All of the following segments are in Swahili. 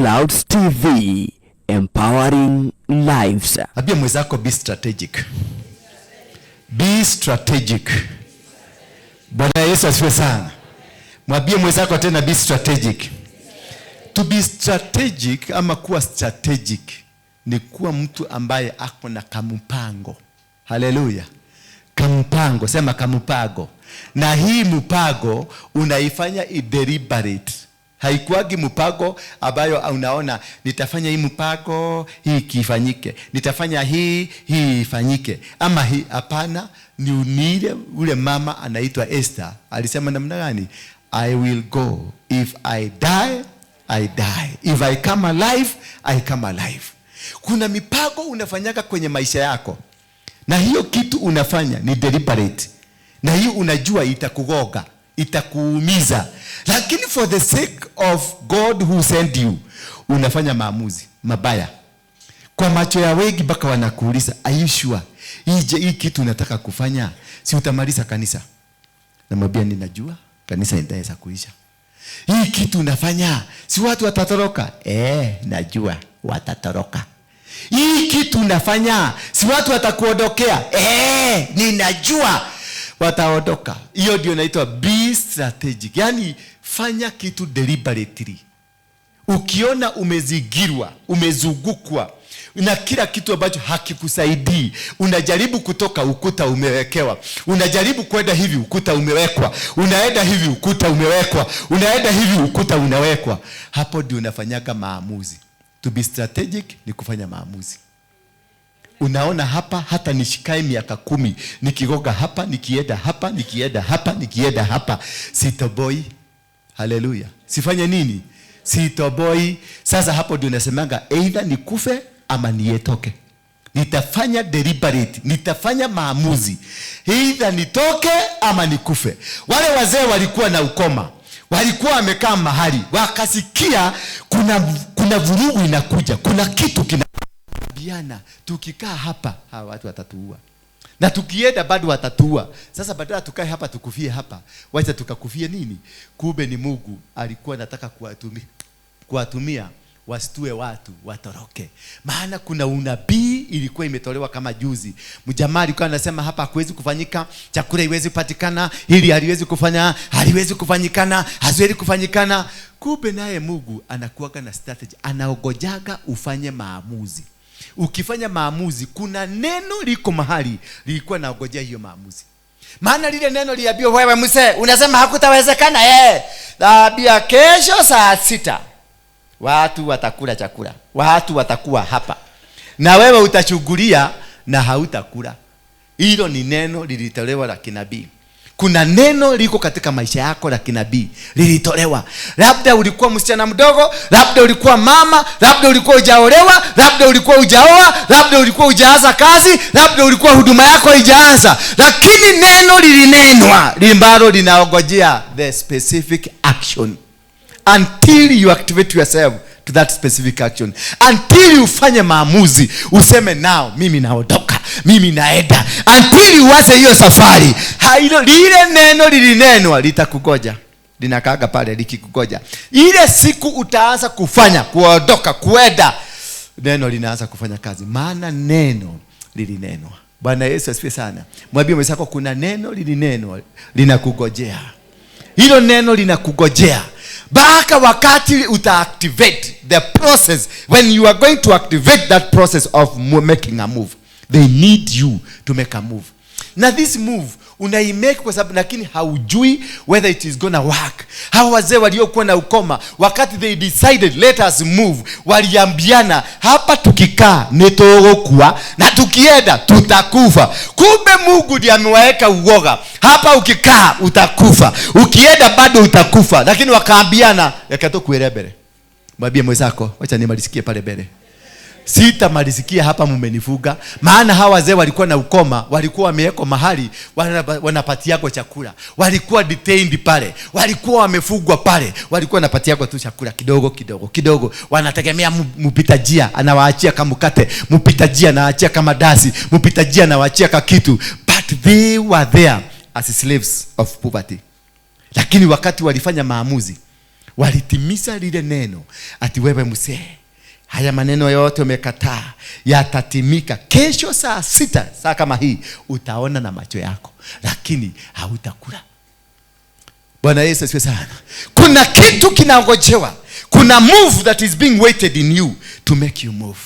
Clouds TV, empowering lives. Ambia mwenzako, "Be strategic. Be strategic." Bwana Yesu asifiwe sana. Mwambie mwenzako tena, "Be strategic." To be strategic ama kuwa strategic ni kuwa mtu ambaye ako na kampango. Haleluya. Kampango, sema kampango. Na hii mpango unaifanya deliberate. Haikuagi mpango ambayo unaona nitafanya hii mpango hii kifanyike, nitafanya hii hii ifanyike, ama hii hapana. Ni unile ule mama anaitwa Esther alisema namna gani? "I will go. If I die, I die. If I come alive, I come alive." Kuna mipango unafanyaga kwenye maisha yako, na hiyo kitu unafanya ni deliberate, na hiyo unajua itakugoga, itakuumiza, lakini for the sake of God who sent you unafanya maamuzi mabaya kwa macho ya wengi, mpaka wanakuuliza, "Are you sure? Hii kitu unataka kufanya, si utamaliza kanisa?" Namwambia, "Ninajua kanisa itaweza kuisha. Hii kitu unafanya, si watu watatoroka?" "Eh, najua watatoroka. Hii kitu unafanya, si watu watakuondokea?" "Eh, ninajua wataondoka." Hiyo ndio inaitwa be strategic, yaani fanya kitu deliberately. Ukiona umezingirwa, umezungukwa na kila kitu ambacho hakikusaidii, unajaribu kutoka, ukuta umewekewa, unajaribu kwenda hivi, ukuta umewekwa, unaenda hivi, ukuta umewekwa, unaenda hivi, ukuta unawekwa. Hapo ndio unafanyaga maamuzi. To be strategic ni kufanya maamuzi. Unaona hapa, hata nishikae miaka 10 nikigoga hapa, nikienda hapa, nikienda hapa, nikienda hapa, sitoboi. Haleluya! Sifanye nini? Sitoboi. Sasa hapo ndio nasemanga either nikufe ama nietoke. Nitafanya deliberate, nitafanya maamuzi, either nitoke ama nikufe. Wale wazee walikuwa na ukoma, walikuwa wamekaa mahali wakasikia kuna vurugu inakuja, kuna kitu kina biana, tukikaa hapa hawa watu watatuua na tukienda bado watatuua. Sasa badala tukae hapa tukufie hapa, wacha tukakufie nini? Kumbe ni Mungu alikuwa anataka kuwatumia wasitue watu watoroke, maana kuna unabii ilikuwa imetolewa kama juzi. Mjamaa alikuwa anasema hapa hakuwezi kufanyika, chakula iwezi kupatikana, hili haliwezi kufanya, haliwezi kufanyikana, haziwezi kufanyikana. Kumbe naye Mungu anakuwaga na strategy, anaogojaga ufanye maamuzi. Ukifanya maamuzi, kuna neno liko mahali lilikuwa naogojea hiyo maamuzi, maana lile neno liambiwa, "Wewe mzee unasema hakutawezekana, eh, naambia kesho saa 6 watu watakula chakula, watu watakuwa hapa na wewe utachungulia na hautakula." Hilo ni neno lilitolewa la kinabii. Kuna neno liko katika maisha yako la kinabii lilitolewa. Labda ulikuwa msichana mdogo, labda ulikuwa mama, labda ulikuwa hujaolewa, labda ulikuwa hujaoa, labda ulikuwa hujaanza kazi, labda ulikuwa huduma yako haijaanza, lakini neno lilinenwa ambalo linaongojea the specific action until you activate yourself to that specific action, until ufanye maamuzi useme, "Now mimi naondoka, mimi naenda," until uanze hiyo safari. Hailo, lile neno lilinenwa litakugoja, linakaaga pale likikugoja. Ile siku utaanza kufanya kuondoka kuenda, neno linaanza kufanya kazi, maana neno lilinenwa. Bwana Yesu asifiwe sana. Mwambie mwenzako, kuna neno lilinenwa linakugojea. Hilo neno linakugojea mpaka wakati uta activate the process. When you are going to activate that process of making a move, they need you to make a move. Na this move unaimake kwa sababu, lakini haujui whether it is gonna work. Hawa wazee waliokuwa na ukoma, wakati they decided, "Let us move," waliambiana, "Hapa tukikaa nitũgũkua na tukienda tutakufa." Kumbe Mungu ndiye amewaweka uoga, hapa ukikaa utakufa, ukienda bado utakufa, lakini wakaambiana, "Reke tukuĩre mbere." Mwambie mwenzako, "Wacha nimalisikie pale mbele, sitamalizikia hapa mumenifuga." Maana hawa wazee walikuwa na ukoma, walikuwa wamewekwa mahali wanapatiagwa chakula, walikuwa detained pale, walikuwa wamefugwa pale, walikuwa wanapatiagwa tu chakula kidogo kidogo kidogo, wanategemea mpita njia anawaachia kamukate, mpita njia anawaachia kama dasi, mpita njia anawaachia kakitu, but they were there as slaves of poverty. Lakini wakati walifanya maamuzi, Walitimiza lile neno ati wewe mzee, haya maneno yote umekataa yatatimika kesho saa 6, saa kama hii utaona na macho yako, lakini hautakula. Bwana Yesu asifiwe sana. Kuna kitu kinangojewa. Kuna move that is being waited in you to make you move.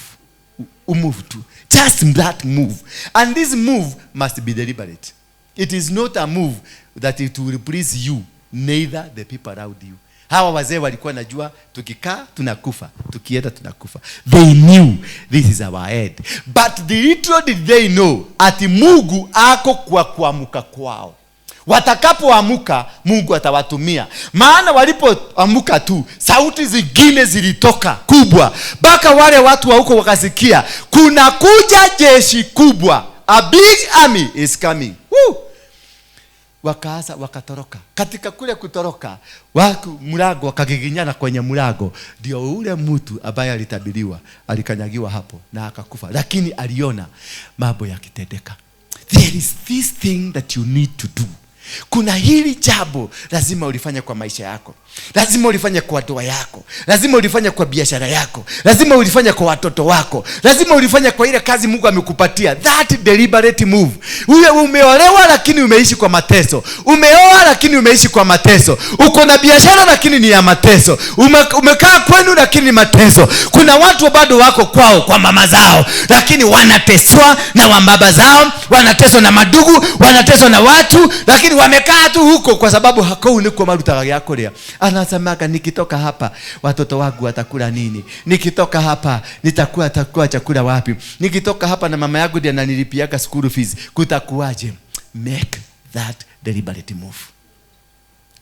Move to just that move. And this move must be deliberate. It is not a move that it will please you, neither the people around you. Hawa wazee walikuwa najua tukikaa tunakufa, tukienda tunakufa. They knew this is our head. But the little did they know ati Mungu ako kwa kuamuka kwao. Watakapoamuka Mungu atawatumia. Maana walipoamuka tu sauti zingine zilitoka kubwa, mpaka wale watu wa huko wakasikia kuna kuja jeshi kubwa, a big army is coming. Woo! Wakaanza wakatoroka. Katika kule kutoroka, mlango wakagiginyana kwenye mlango. Ndio ule mtu ambaye alitabiriwa alikanyagiwa hapo na akakufa, lakini aliona mambo yakitendeka. There is this thing that you need to do. Kuna hili jambo lazima ulifanye kwa maisha yako, lazima ulifanye kwa ndoa yako, lazima ulifanye kwa biashara yako, lazima ulifanye kwa watoto wako, lazima ulifanye kwa ile kazi Mungu amekupatia. That deliberate move. Uwe umeolewa lakini umeishi kwa mateso, umeoa lakini umeishi kwa mateso, uko na biashara lakini ni ya mateso, umekaa kwenu lakini ni mateso. Kuna watu bado wako kwao kwa mama zao, lakini wanateswa na wababa zao, wanateswa na madugu, wanateswa na watu, lakini wamekaa tu huko kwa sababu hakuna niko marutaga yako lea. Anasemaga nikitoka hapa watoto wangu watakula nini? Nikitoka hapa nitakuwa takuwa chakula wapi? Nikitoka hapa na mama yangu ndiye ananilipiaga school fees, kutakuwaje? Make that deliberate move.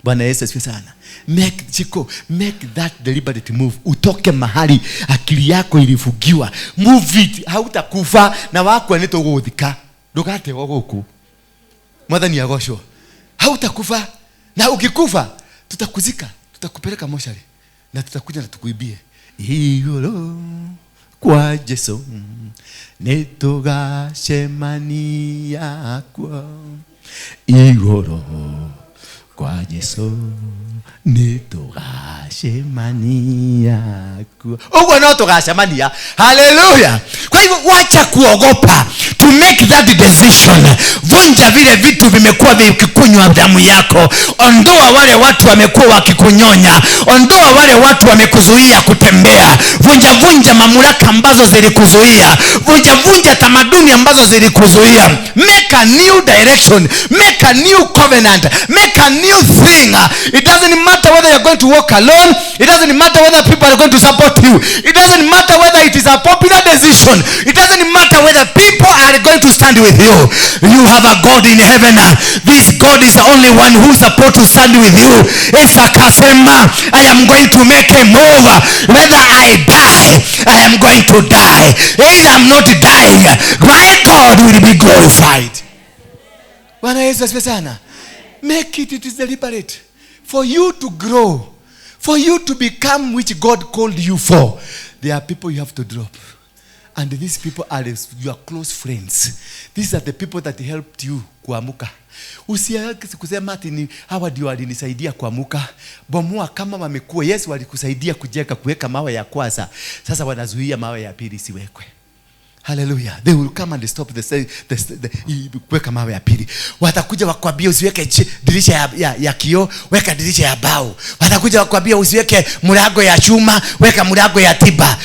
Bwana Yesu asifiwe sana. Make Chiko, make that deliberate move. Utoke mahali akili yako ilifugiwa. Move it. Hautakufa na wako anitoguthika. Ndugate guku. Mwathani agocwo. Hautakufa, na ukikufa tutakuzika, tutakupeleka moshari na tutakuja na tukuibie. Igoro kwa Jesu nitugacemania kwa igoro kwa Jesu nitugacemania kwa uguo no tugacemania. Hallelujah. Kwa hivyo wacha kuogopa to make that decision. Vunja vile vitu vimekuwa vikikunywa damu yako. Ondoa wale watu wamekuwa wakikunyonya. Ondoa wale watu wamekuzuia kutembea. Vunja vunja mamlaka ambazo zilikuzuia. Vunja vunja tamaduni ambazo zilikuzuia. Make a new direction. Make a new covenant. Make a new thing. It doesn't matter whether you're going to walk alone. It doesn't matter whether people are going to support you. It doesn't matter whether it is a popular decision. It doesn't matter whether people are going to stand with you. You have a God in heaven. This God is the only one who is supposed to stand with you. Akasema, I am going to make a move. Whether I die, I am going to die. If I am not dying, my God will be glorified. Bwana Yesu asifiwe sana. Make it, it is deliberate. For you to grow, for you to become which God called you for, there are people you have to drop. And these people are your close friends. These are the people that helped you kuamuka. Usianze kusema ati ni hawa ndio walinisaidia kuamuka. Bomoa kama wamekuwa. Yes, walikusaidia kujenga, kuweka mawe ya kwanza. Sasa wanazuia mawe ya pili siwekwe. Hallelujah. They will come and stop the kuweka mawe ya pili. Watakuja wakwambia usiweke dirisha ya kioo, weka dirisha ya bao. Watakuja wakwambia usiweke mlango ya chuma, weka mlango ya tiba.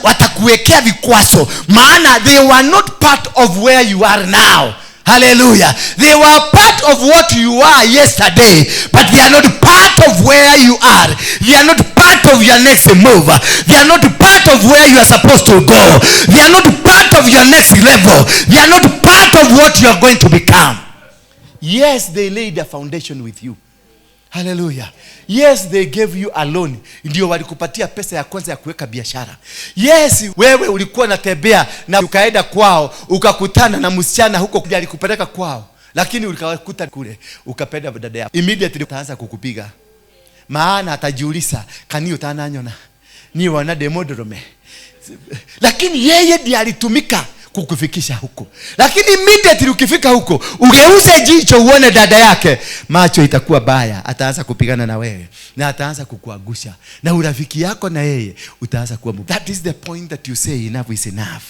Watakuwekea vikwazo, maana they were not part of where you are now. Hallelujah. They were part of what you are yesterday, but they are not part of where you are. They are not part of your next move. They are not part of where you are supposed to go. They are not part of your next level. They are not part of what you are going to become. Yes, they laid a foundation with you. Hallelujah. Yes, they gave you a loan. Ndio walikupatia pesa ya kwanza ya kuweka biashara. Yes, wewe ulikuwa unatembea na ukaenda kwao, ukakutana na msichana huko alikupeleka kwao, lakini ulikakuta kule, ukapenda dada yako. Immediately utaanza kukupiga. Maana atajiuliza, kani utananyona? Ni wana demodrome. Lakini yeye ndiye alitumika kukufikisha huko. Lakini immediately ukifika huko, ugeuze jicho uone dada yake, macho itakuwa baya, ataanza kupigana na wewe na ataanza kukuangusha, na urafiki yako na yeye utaanza kuwa mbaya. That is the point that you say enough is enough.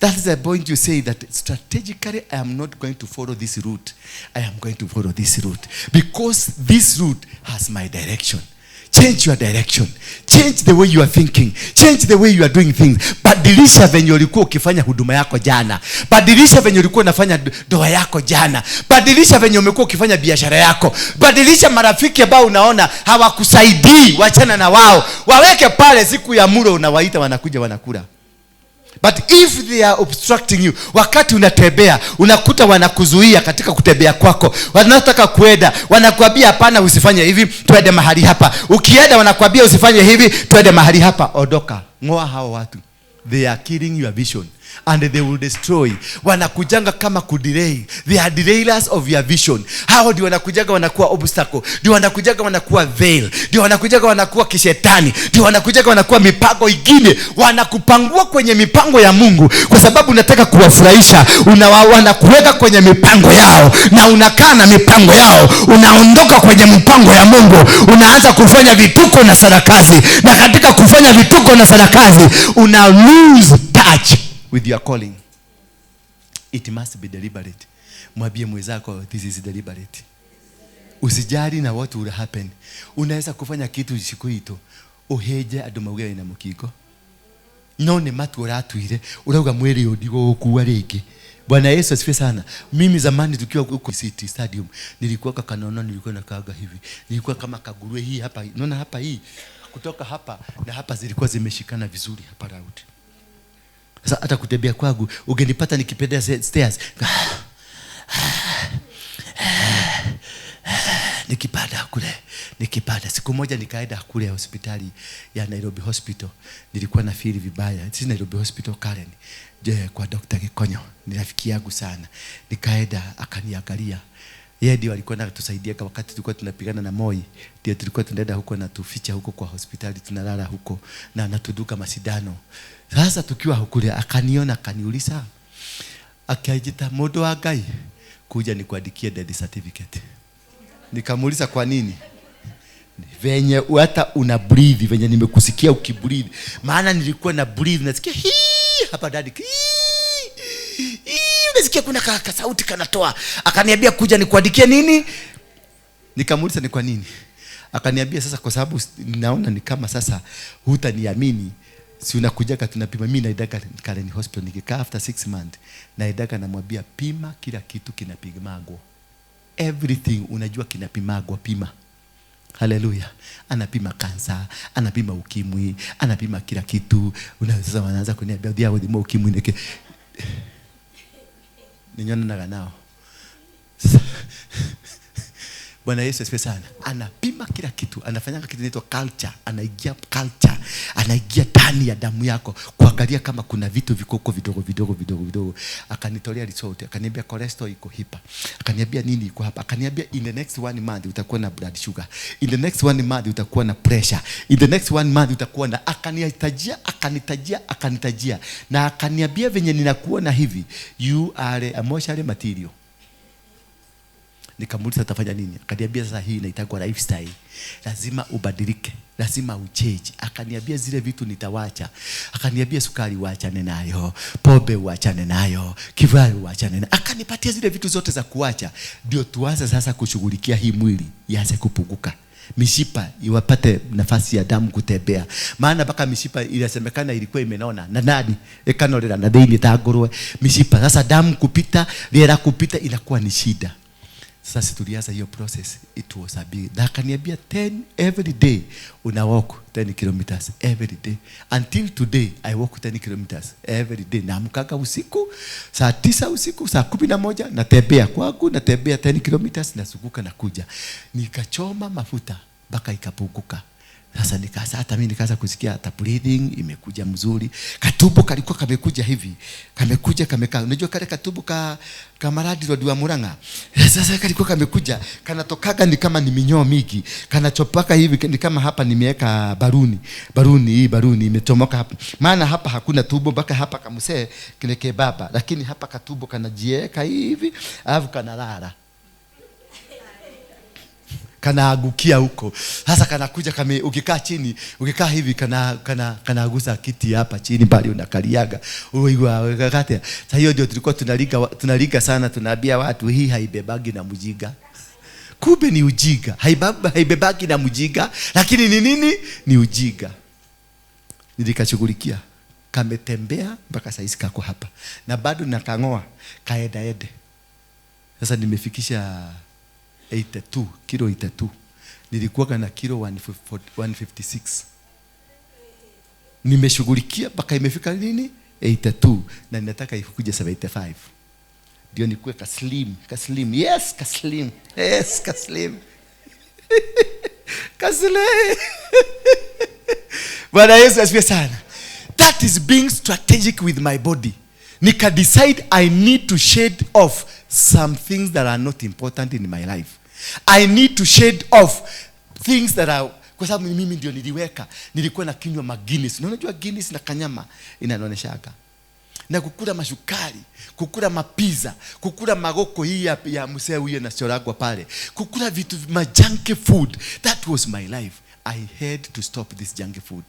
That is the point you say that strategically I am not going to follow this route. I am going to follow this route because this route has my direction. Change your direction. Change the way you are thinking. Change the way you are doing things. Badilisha venye ulikuwa ukifanya huduma yako jana. Badilisha venye ulikuwa unafanya ndoa yako jana. Badilisha venye umekuwa ukifanya biashara yako. Badilisha marafiki ambao unaona hawakusaidii, wachana na wao. Waweke pale, siku ya mlo unawaita, wanakuja wanakula. But if they are obstructing you, wakati unatembea unakuta wanakuzuia katika kutembea kwako, wanataka kuenda, wanakuambia hapana, usifanye hivi, twende mahali hapa. Ukienda wanakuambia usifanye hivi, twende mahali hapa. Ondoka, ng'oa hao watu. They are killing your vision and they will destroy. Wanakujanga kama kudelay. They are derailers of your vision. Hao ndio wanakujanga wanakuwa obstacle, ndio wanakujaga wanakuwa veil, ndio wanakujaga wanakuwa kishetani, ndio wanakujaga wanakuwa mipango ingine. Wanakupangua kwenye mipango ya Mungu kwa sababu unataka kuwafurahisha. Wanakuweka kwenye mipango yao na unakaa na mipango yao, unaondoka kwenye mpango ya Mungu, unaanza kufanya vituko na sarakazi, na katika kufanya vituko na sarakazi una lose touch with your calling. It must be deliberate. Mwambie mwenzako, this is deliberate. Usijali na what will happen. Unaweza kufanya kitu siku ito uheje andu mauge wina mukingo, no ni matua uratuire, urauga mwili uyu ndigũgũkua rĩngĩ. Bwana Yesu asifiwe sana. Mimi zamani tukiwa huko City Stadium nilikuwa kanono, nilikuwa nakaaga hivi, nilikuwa kama kaguruwe hii hapa, naona hapa hii kutoka hapa na hapa zilikuwa zimeshikana vizuri hapa round. Sasa hata kutembea kwangu ungenipata nikipenda stairs, nikipanda kule, nikipanda. Siku moja nikaenda kule hospitali ya Nairobi Hospital, nilikuwa na feel vibaya. Si Nairobi Hospital, Karen. Je, kwa Dr. Gikonyo, ni rafiki yangu sana. Nikaenda akaniangalia. Yeye ndio alikuwa anatusaidia kwa wakati tulikuwa tunapigana na Moi, ndio tulikuwa tunaenda huko na tuficha huko kwa hospitali, tunalala huko na anatuduka masidano. Sasa tukiwa huko akaniona, akaniuliza, akaijita mundu wa Ngai, kuja nikuandikie death certificate. Nikamuuliza kwa nini? Venye hata una breathe, venye nimekusikia ukibreathe. Maana nilikuwa na breathe, nasikia hii hapa ndani. Hii, hii, unasikia kuna ka sauti kanatoa. Akaniambia kuja nikuandikie nini? Nikamuuliza ni kwa nini? Akaniambia sasa kwa sababu naona ni kama sasa hutaniamini. Si unakujaga tunapima. Mimi naendaga Karen Hospital nikikaa after 6 months, naendaga namwambia pima kila kitu kinapimagwa. Everything unajua kinapimagwa, pima. Haleluya. Anapima kansa, anapima ukimwi, anapima kila kitu. Sasa wanaanza kuniambia dia gũthimwo ukimwi nĩkĩ? Ninyonanaga nao. Sasa, Bwana Yesu asifiwe sana. Anapima kila kitu, anafanya kitu inaitwa culture, anaingia culture, anaingia ndani ya damu yako kuangalia kama kuna vitu viko huko vidogo vidogo vidogo vidogo. Akanitolea result, akaniambia cholesterol iko hapa, akaniambia nini iko hapa, akaniambia in the next 1 month utakuwa na blood sugar, in the next 1 month utakuwa na pressure, in the next 1 month utakuwa na, akanitajia, akanitajia, akanitajia, na akaniambia venye ninakuona hivi, you are a mortuary material. Nikamuuliza utafanya nini? Akaniambia sasa hii inaitwa lifestyle. Lazima ubadilike, lazima uchange. Akaniambia zile vitu nitawacha. Akaniambia sukari uachane nayo, pombe uachane nayo, kivari uachane nayo. Akanipatia zile vitu zote za kuacha. Ndio tuanze sasa kushughulikia hii mwili ianze kupunguka. Mishipa iwapate nafasi ya damu kutembea. Maana mpaka mishipa inasemekana ilikuwa imenona na nani ekanorera na thĩinĩ ta ngũrwe. Mishipa sasa damu kupita, rĩera kupita inakuwa ni shida. Sasa tulianza hiyo process, it was a big. Na akaniambia 10 every day una walk 10 kilometers every day. Until today I walk 10 kilometers every day. Naamkaga usiku saa 9 usiku, saa 11 natembea kwangu, natembea 10 kilometers, nazunguka na kuja. Nikachoma mafuta mpaka ikapunguka. Sasa nikaanza, hata mimi nikaanza kusikia hata breathing imekuja mzuri. Katubo kalikuwa kamekuja hivi. Kamekuja kamekaa. Unajua kale katubo ka maradi wa Murang'a. Sasa kalikuwa kamekuja, kanatokaga ni kama ni minyoo mingi. Kanachopaka hivi ni kama hapa nimeweka baruni. Baruni hii baruni imetomoka hapa. Maana hapa hakuna tubo mpaka hapa kamsee kile kebaba. Lakini hapa katubo kanajieka hivi, alafu kanalala. Kanaagukia huko. Sasa kanakuja kame, ukikaa chini, ukikaa hivi kanagusa kiti hapa chini pale unakaliaga. Uigwa kate. Sasa hiyo ndio tulikuwa tunaliga sana, tunaambia watu hii haibebagi na mjiga. Kumbe ni ujiga. Haibebagi na mjiga, lakini ni nini? Ni ujiga. Nilikashughulikia. Kametembea mpaka saizi kako hapa. Na bado nakangoa kaenda ende. Sasa nimefikisha 82, kilo 82. Nilikuwa na kilo 156. Nimeshughulikia mpaka imefika nini? 82. Na ninataka ikuje 75. Ndio nikuwe ka slim, ka slim. Yes, ka slim. Yes, ka slim. Ka slim. Bwana Yesu asifiwe sana. That is being strategic with my body. Nika decide I need to shed off some things that are not important in my life. I need to shed off things that are, kwa sababu mimi ndio niliweka. Nilikuwa na kinywa ma Guinness. Na unajua Guinness na kanyama inanoneshaga. Na kukula mashukari, kukula mapiza, kukula magoko hii ya msee huyo na choragwa pale. Kukula vitu ma junk food. That was my life. I had to stop this junk food.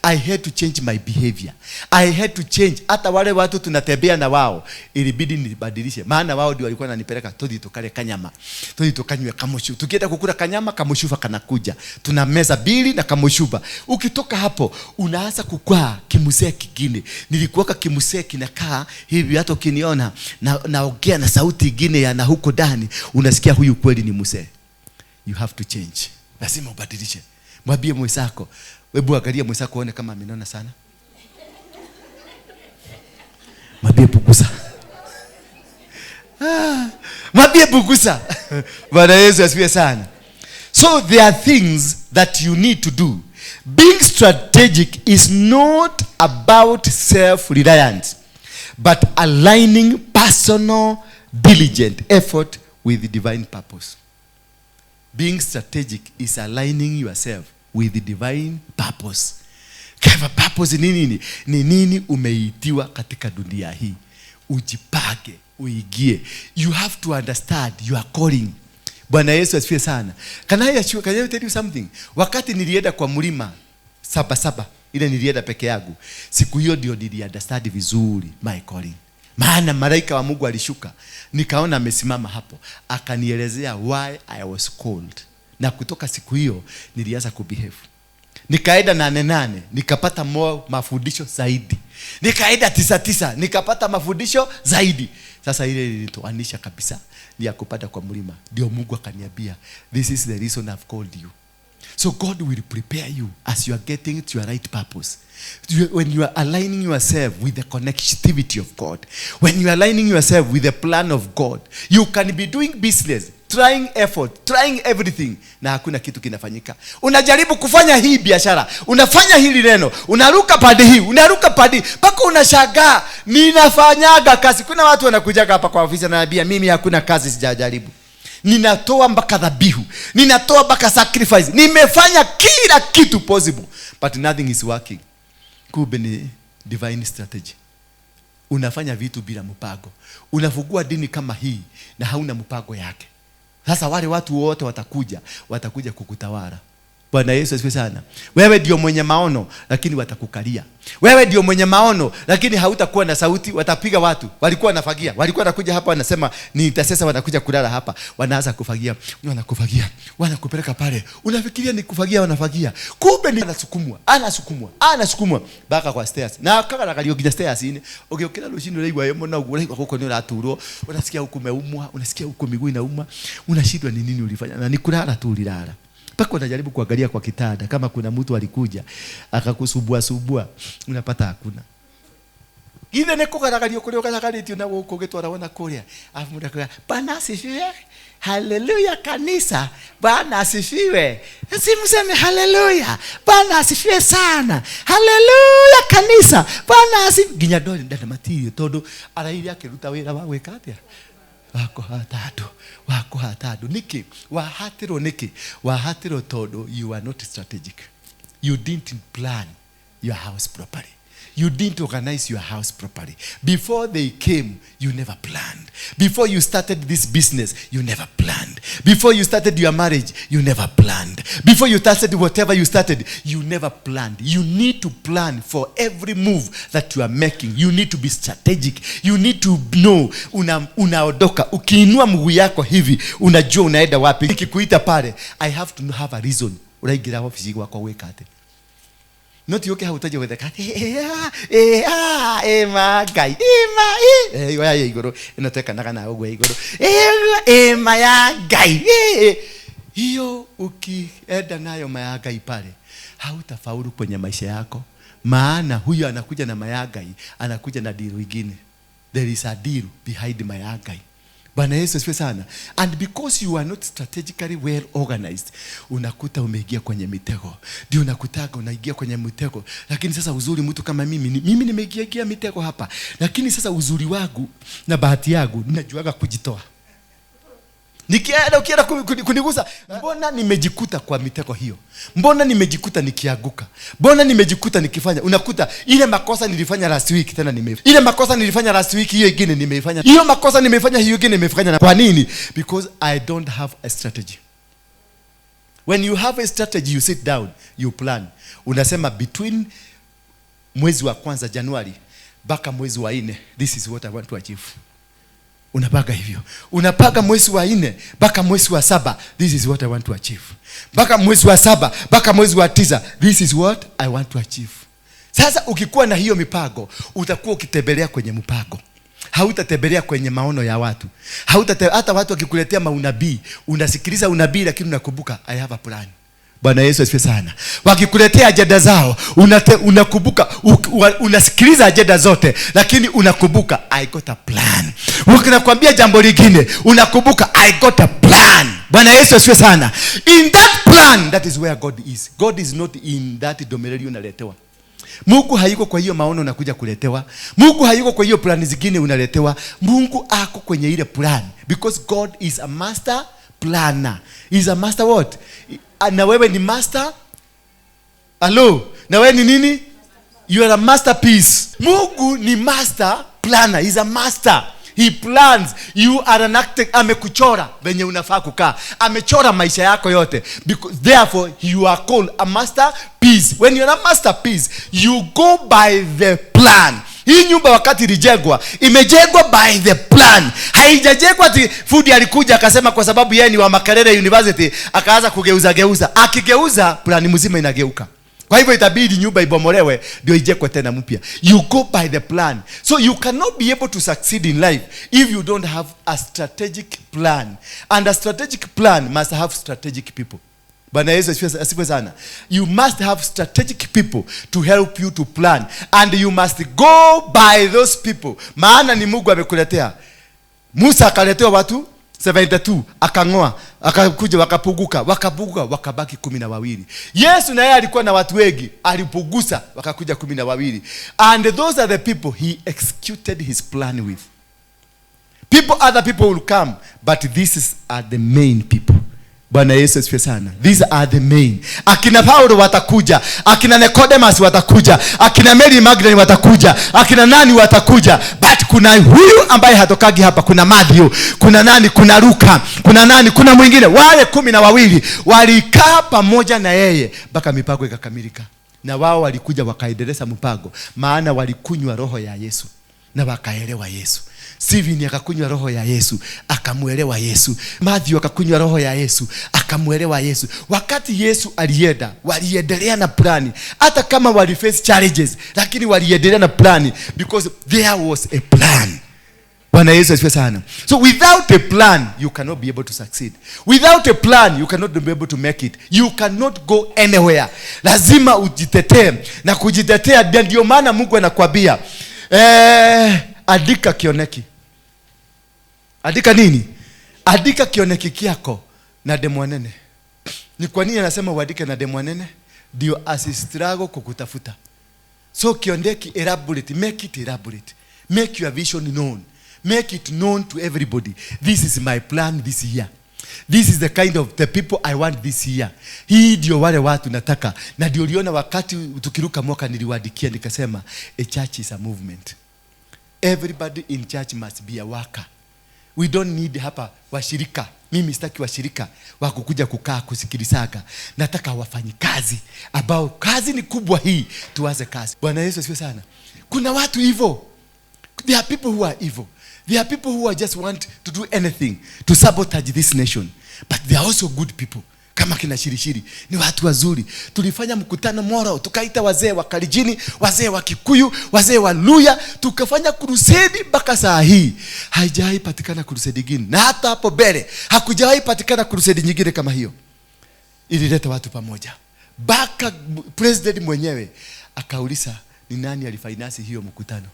I had to change my behavior. I had to change. Hata wale watu tunatembea na wao, ilibidi nibadilishe. Maana wao ndio walikuwa wananipeleka tudi tukale kanyama. Tudi tukanywe kamushu. Tukienda kukula kanyama, kamushufa kanakuja. Tuna meza mbili na kamushufa. Ukitoka hapo, unaanza kukwaa kimusee kingine. Nilikuwa kimusee kinakaa hivi, hata ukiniona naongea na sauti nyingine ya na huko ndani, unasikia huyu kweli ni musee. You have to change. Lazima ubadilishe. Mwambie mwenzako, hebu angalia mwenzako uone kama amenona sana. Mwambie punguza. Mwambie punguza. Bwana Yesu asifiwe sana. So there are things that you need to do. Being strategic is not about self-reliance, but aligning personal diligent effort with the divine purpose. Being strategic is aligning yourself with the divine purpose. Kama purpose ni nini? Ni nini umeitiwa katika dunia hii? Ujipange, uingie. You have to understand your calling. Bwana Yesu asifiwe sana. Can I assure, can I tell you something? Wakati nilienda kwa mlima 7-7, ile nilienda peke yangu. Siku hiyo ndio niliunderstand vizuri my calling. Maana malaika wa Mungu alishuka, nikaona amesimama hapo, akanielezea why I was called. Na kutoka siku hiyo nilianza kubehave. Nikaenda 8-8, nikapata more mafundisho zaidi. Nikaenda 9-9, nikapata mafundisho zaidi. Sasa ile ilitoanisha kabisa ni ya kupata kwa mlima. Ndio Mungu akaniambia, this is the reason I've called you. So God will prepare you as you are getting to your right purpose. When you are aligning yourself with the connectivity of God, when you are aligning yourself with the plan of God, you can be doing business, trying effort, trying everything, na hakuna kitu kinafanyika. Unajaribu kufanya hii biashara, unafanya hili neno, unaruka pande hii, unaruka pande hii, mpaka unashangaa, ninafanyaga kazi. Kuna watu wanakujaga hapa kwa ofisi wananiambia, mimi hakuna kazi sijajaribu. Ninatoa mpaka dhabihu, ninatoa mpaka sacrifice, nimefanya kila kitu possible, but nothing is working. Kumbe ni divine strategy. Unafanya vitu bila mpango. Unafungua dini kama hii na hauna mpango yake. Sasa wale watu wote watakuja kukutawala. Bwana Yesu asifiwe sana. Wewe ndio mwenye maono lakini watakukalia. Wewe ndio mwenye maono lakini hautakuwa na sauti, watapiga watu. Walikuwa wanafagia, walikuwa wanakuja hapa wanasema ni intercessor, wanakuja kulala hapa. Wanaanza kufagia, wanakufagia, wanakupeleka pale. Unafikiria ni kufagia, wanafagia. Kumbe ni anasukumwa, anasukumwa, anasukumwa mpaka kwa stairs. Na kaka na kalio stairs ine, ukiokera rushindu rĩigua yo mũno ũguo, ũraigua gũkũ nĩ ũraturwo, unasikia huku umeumwa, unasikia huku miguu inauma, unashindwa ni nini ulifanya. Na ni kulala tu ulilala. Mpaka unajaribu kuangalia kwa kitanda kama kuna mtu alikuja akakusubua subua, unapata hakuna. Githe nĩ kũgaragario kũrĩa ũgaragarĩtio na gũkũ ũgĩtwaragwo na kũrĩa. Alafu mũndũ akauga, "Bwana asifiwe. Haleluya kanisa. Bwana asifiwe. Si mseme haleluya. Bwana asifiwe sana. Haleluya kanisa. Bwana asifiwe." Nginya ndori ndana matirio tondũ araire akĩruta wĩra wa gwĩka atĩa? Wa kũhata andũ, wa kũhata andũ. Nĩkĩ? Wahatĩrwo nĩkĩ? Wahatĩrwo tondũ you are not strategic. You didn't plan your house properly. You didn't organize your house properly. Before they came, you never planned. Before you started this business, you never planned. Before you started your marriage, you never planned. Before you started whatever you started, you never planned. You need to plan for every move that you are making. You need to be strategic. You need to know unaondoka. Ukiinua mguu yako hivi, unajua unaenda wapi. Nikikuita pale, I have to have a reason. Uraingira ofisi gwakwa gwĩka atĩa? No ti ũke hau ũtanjie gwĩtheka ĩma Ngai ĩma oya ya igũrũ ĩno twekanaga nayo ũguo ya igũrũ ĩma ya Ngai. Hiyo ukienda nayo maya Ngai pale hautafaulu kwenye maisha yako, maana huyo anakuja na maya Ngai, anakuja na deal ingine. There is a deal behind maya Ngai. Bwana Yesu asifiwe sana. And because you are not strategically well organized, unakuta umeingia kwenye mitego. Ndio unakutaka unaingia kwenye mitego. Lakini sasa uzuri mtu kama mimi, mimi nimeingia ingia mitego hapa. Lakini sasa uzuri wangu na bahati yangu ninajuaga kujitoa. Nikienda ukienda kunigusa, mbona nimejikuta kwa mitego hiyo? Mbona nimejikuta nikianguka? Mbona nimejikuta nikifanya? Unakuta ile makosa nilifanya last week tena nimeifanya. Ile makosa nilifanya last week hiyo ingine nimeifanya. Hiyo makosa nimeifanya hiyo ingine nimeifanya. Kwa nini? Because I don't have a strategy. When you have a strategy, you sit down, you plan. Unasema between mwezi wa kwanza Januari mpaka mwezi wa 4, this is what I want to achieve. Unapanga hivyo. Unapanga mwezi wa 4 mpaka mwezi wa 7, this is what I want to achieve. Mpaka mwezi wa 7 mpaka mwezi wa 9, this is what I want to achieve. Sasa ukikuwa na hiyo mipango, utakuwa ukitembelea kwenye mpango. Hautatembelea kwenye maono ya watu. Hata watu wakikuletea maunabii, unasikiliza unabii lakini unakumbuka I have a plan. Bwana Yesu asifiwe sana. Wakikuletea ajenda zao, unakumbuka, unasikiliza ajenda zote, lakini unakumbuka I got a plan. Wakinakwambia jambo lingine, unakumbuka I got a plan. Bwana Yesu asifiwe sana. In that plan, that is where God is. God is not in that domeleli unaletewa. Mungu hayuko kwa hiyo maono unakuja kuletewa. Mungu hayuko kwa hiyo plan zingine unaletewa. Mungu ako kwenye ile plan. Because God is a master planner. He is a master what? Na wewe ni master? Hello? Na wewe ni nini? You are a masterpiece. Mungu ni master planner. He is a master. He plans. You are an architect. Amekuchora venye unafaa kukaa. Amechora maisha yako yote. Because therefore you are called a masterpiece. When you are a masterpiece, you go by the plan. Hii nyumba wakati ilijengwa, imejengwa by the plan. Haijajengwa ati fundi alikuja akasema kwa sababu yeye ni wa Makerere University akaanza kugeuza geuza. Akigeuza plan mzima inageuka. Kwa hivyo itabidi nyumba ibomolewe ndio ijengwe tena mpya. You go by the plan. So you cannot be able to succeed in life if you don't have a strategic plan. And a strategic plan must have strategic people. Bwana Yesu asifiwe sana. You must have strategic people to help you to plan. And you must go by those people. Maana ni Mungu amekuletea. Musa akaletewa watu 72, akangoa, akakuja wakapunguka, wakapunguka, wakabaki 12. Yesu naye alikuwa na watu wengi, alipunguza wakakuja 12. And those are the people he executed his plan with. Other people will come, but these are the main people. Bwana Yesu asifiwe sana. These are the main. Akina Paulo watakuja, akina Nicodemus watakuja, akina Mary Magdalene watakuja, akina nani watakuja. But kuna huyu ambaye hatokagi hapa, kuna Matthew, kuna nani, kuna Luka, kuna nani, kuna mwingine. Wale 12 walikaa pamoja na yeye mpaka mipango ikakamilika. Na wao walikuja wakaendeleza mpango, maana walikunywa roho ya Yesu na wakaelewa Yesu. Stephen akakunywa roho ya Yesu, akamuelewa Yesu. Matthew akakunywa roho ya Yesu, akamuelewa Yesu. Wakati Yesu alienda, waliendelea na plani. Hata kama wali face challenges, lakini waliendelea na plani because there was a plan. Bwana Yesu asifiwe sana. So without a plan, you cannot be able to succeed. Without a plan, you cannot be able to make it. You cannot go anywhere. Lazima ujitetee na kujitetea. Ndio maana Mungu anakuambia Andika kioneki. Andika nini? Andika kioneki kyako na ndemwa nene. Ni kwa nini anasema uandike na ndemwa nene? Ndio asistruggle kukutafuta. So kioneki, elaborate, make it elaborate. Make your vision known. Make it known to everybody. This is my plan this year. This is the kind of the people I want this year. Hii ndio wale watu nataka. Na ndio uliona wakati tukiruka mwaka niliwaandikia nikasema, a church is a movement. Everybody in church must be a worker. We don't need hapa washirika. Mimi sitaki washirika wa kukuja kukaa kusikilizaga. Nataka wafanyikazi ambao kazi ni kubwa hii, tuanze kazi. Bwana Yesu asifiwe sana. Kuna watu hivyo. There are people who are evil. There are people who are just want to do anything to sabotage this nation. But they are also good people. Kama kina Shirishiri ni watu wazuri. Tulifanya mkutano Moro, tukaita wazee wa Kalenjin, wazee wa Kikuyu, wazee wa Luya, tukafanya crusade mpaka saa hii. Haijawahi patikana crusade nyingine. Na hata hapo mbele hakujawahi patikana crusade nyingine kama hiyo. Ilileta watu pamoja. Mpaka president mwenyewe akauliza ni nani alifinance hiyo mkutano.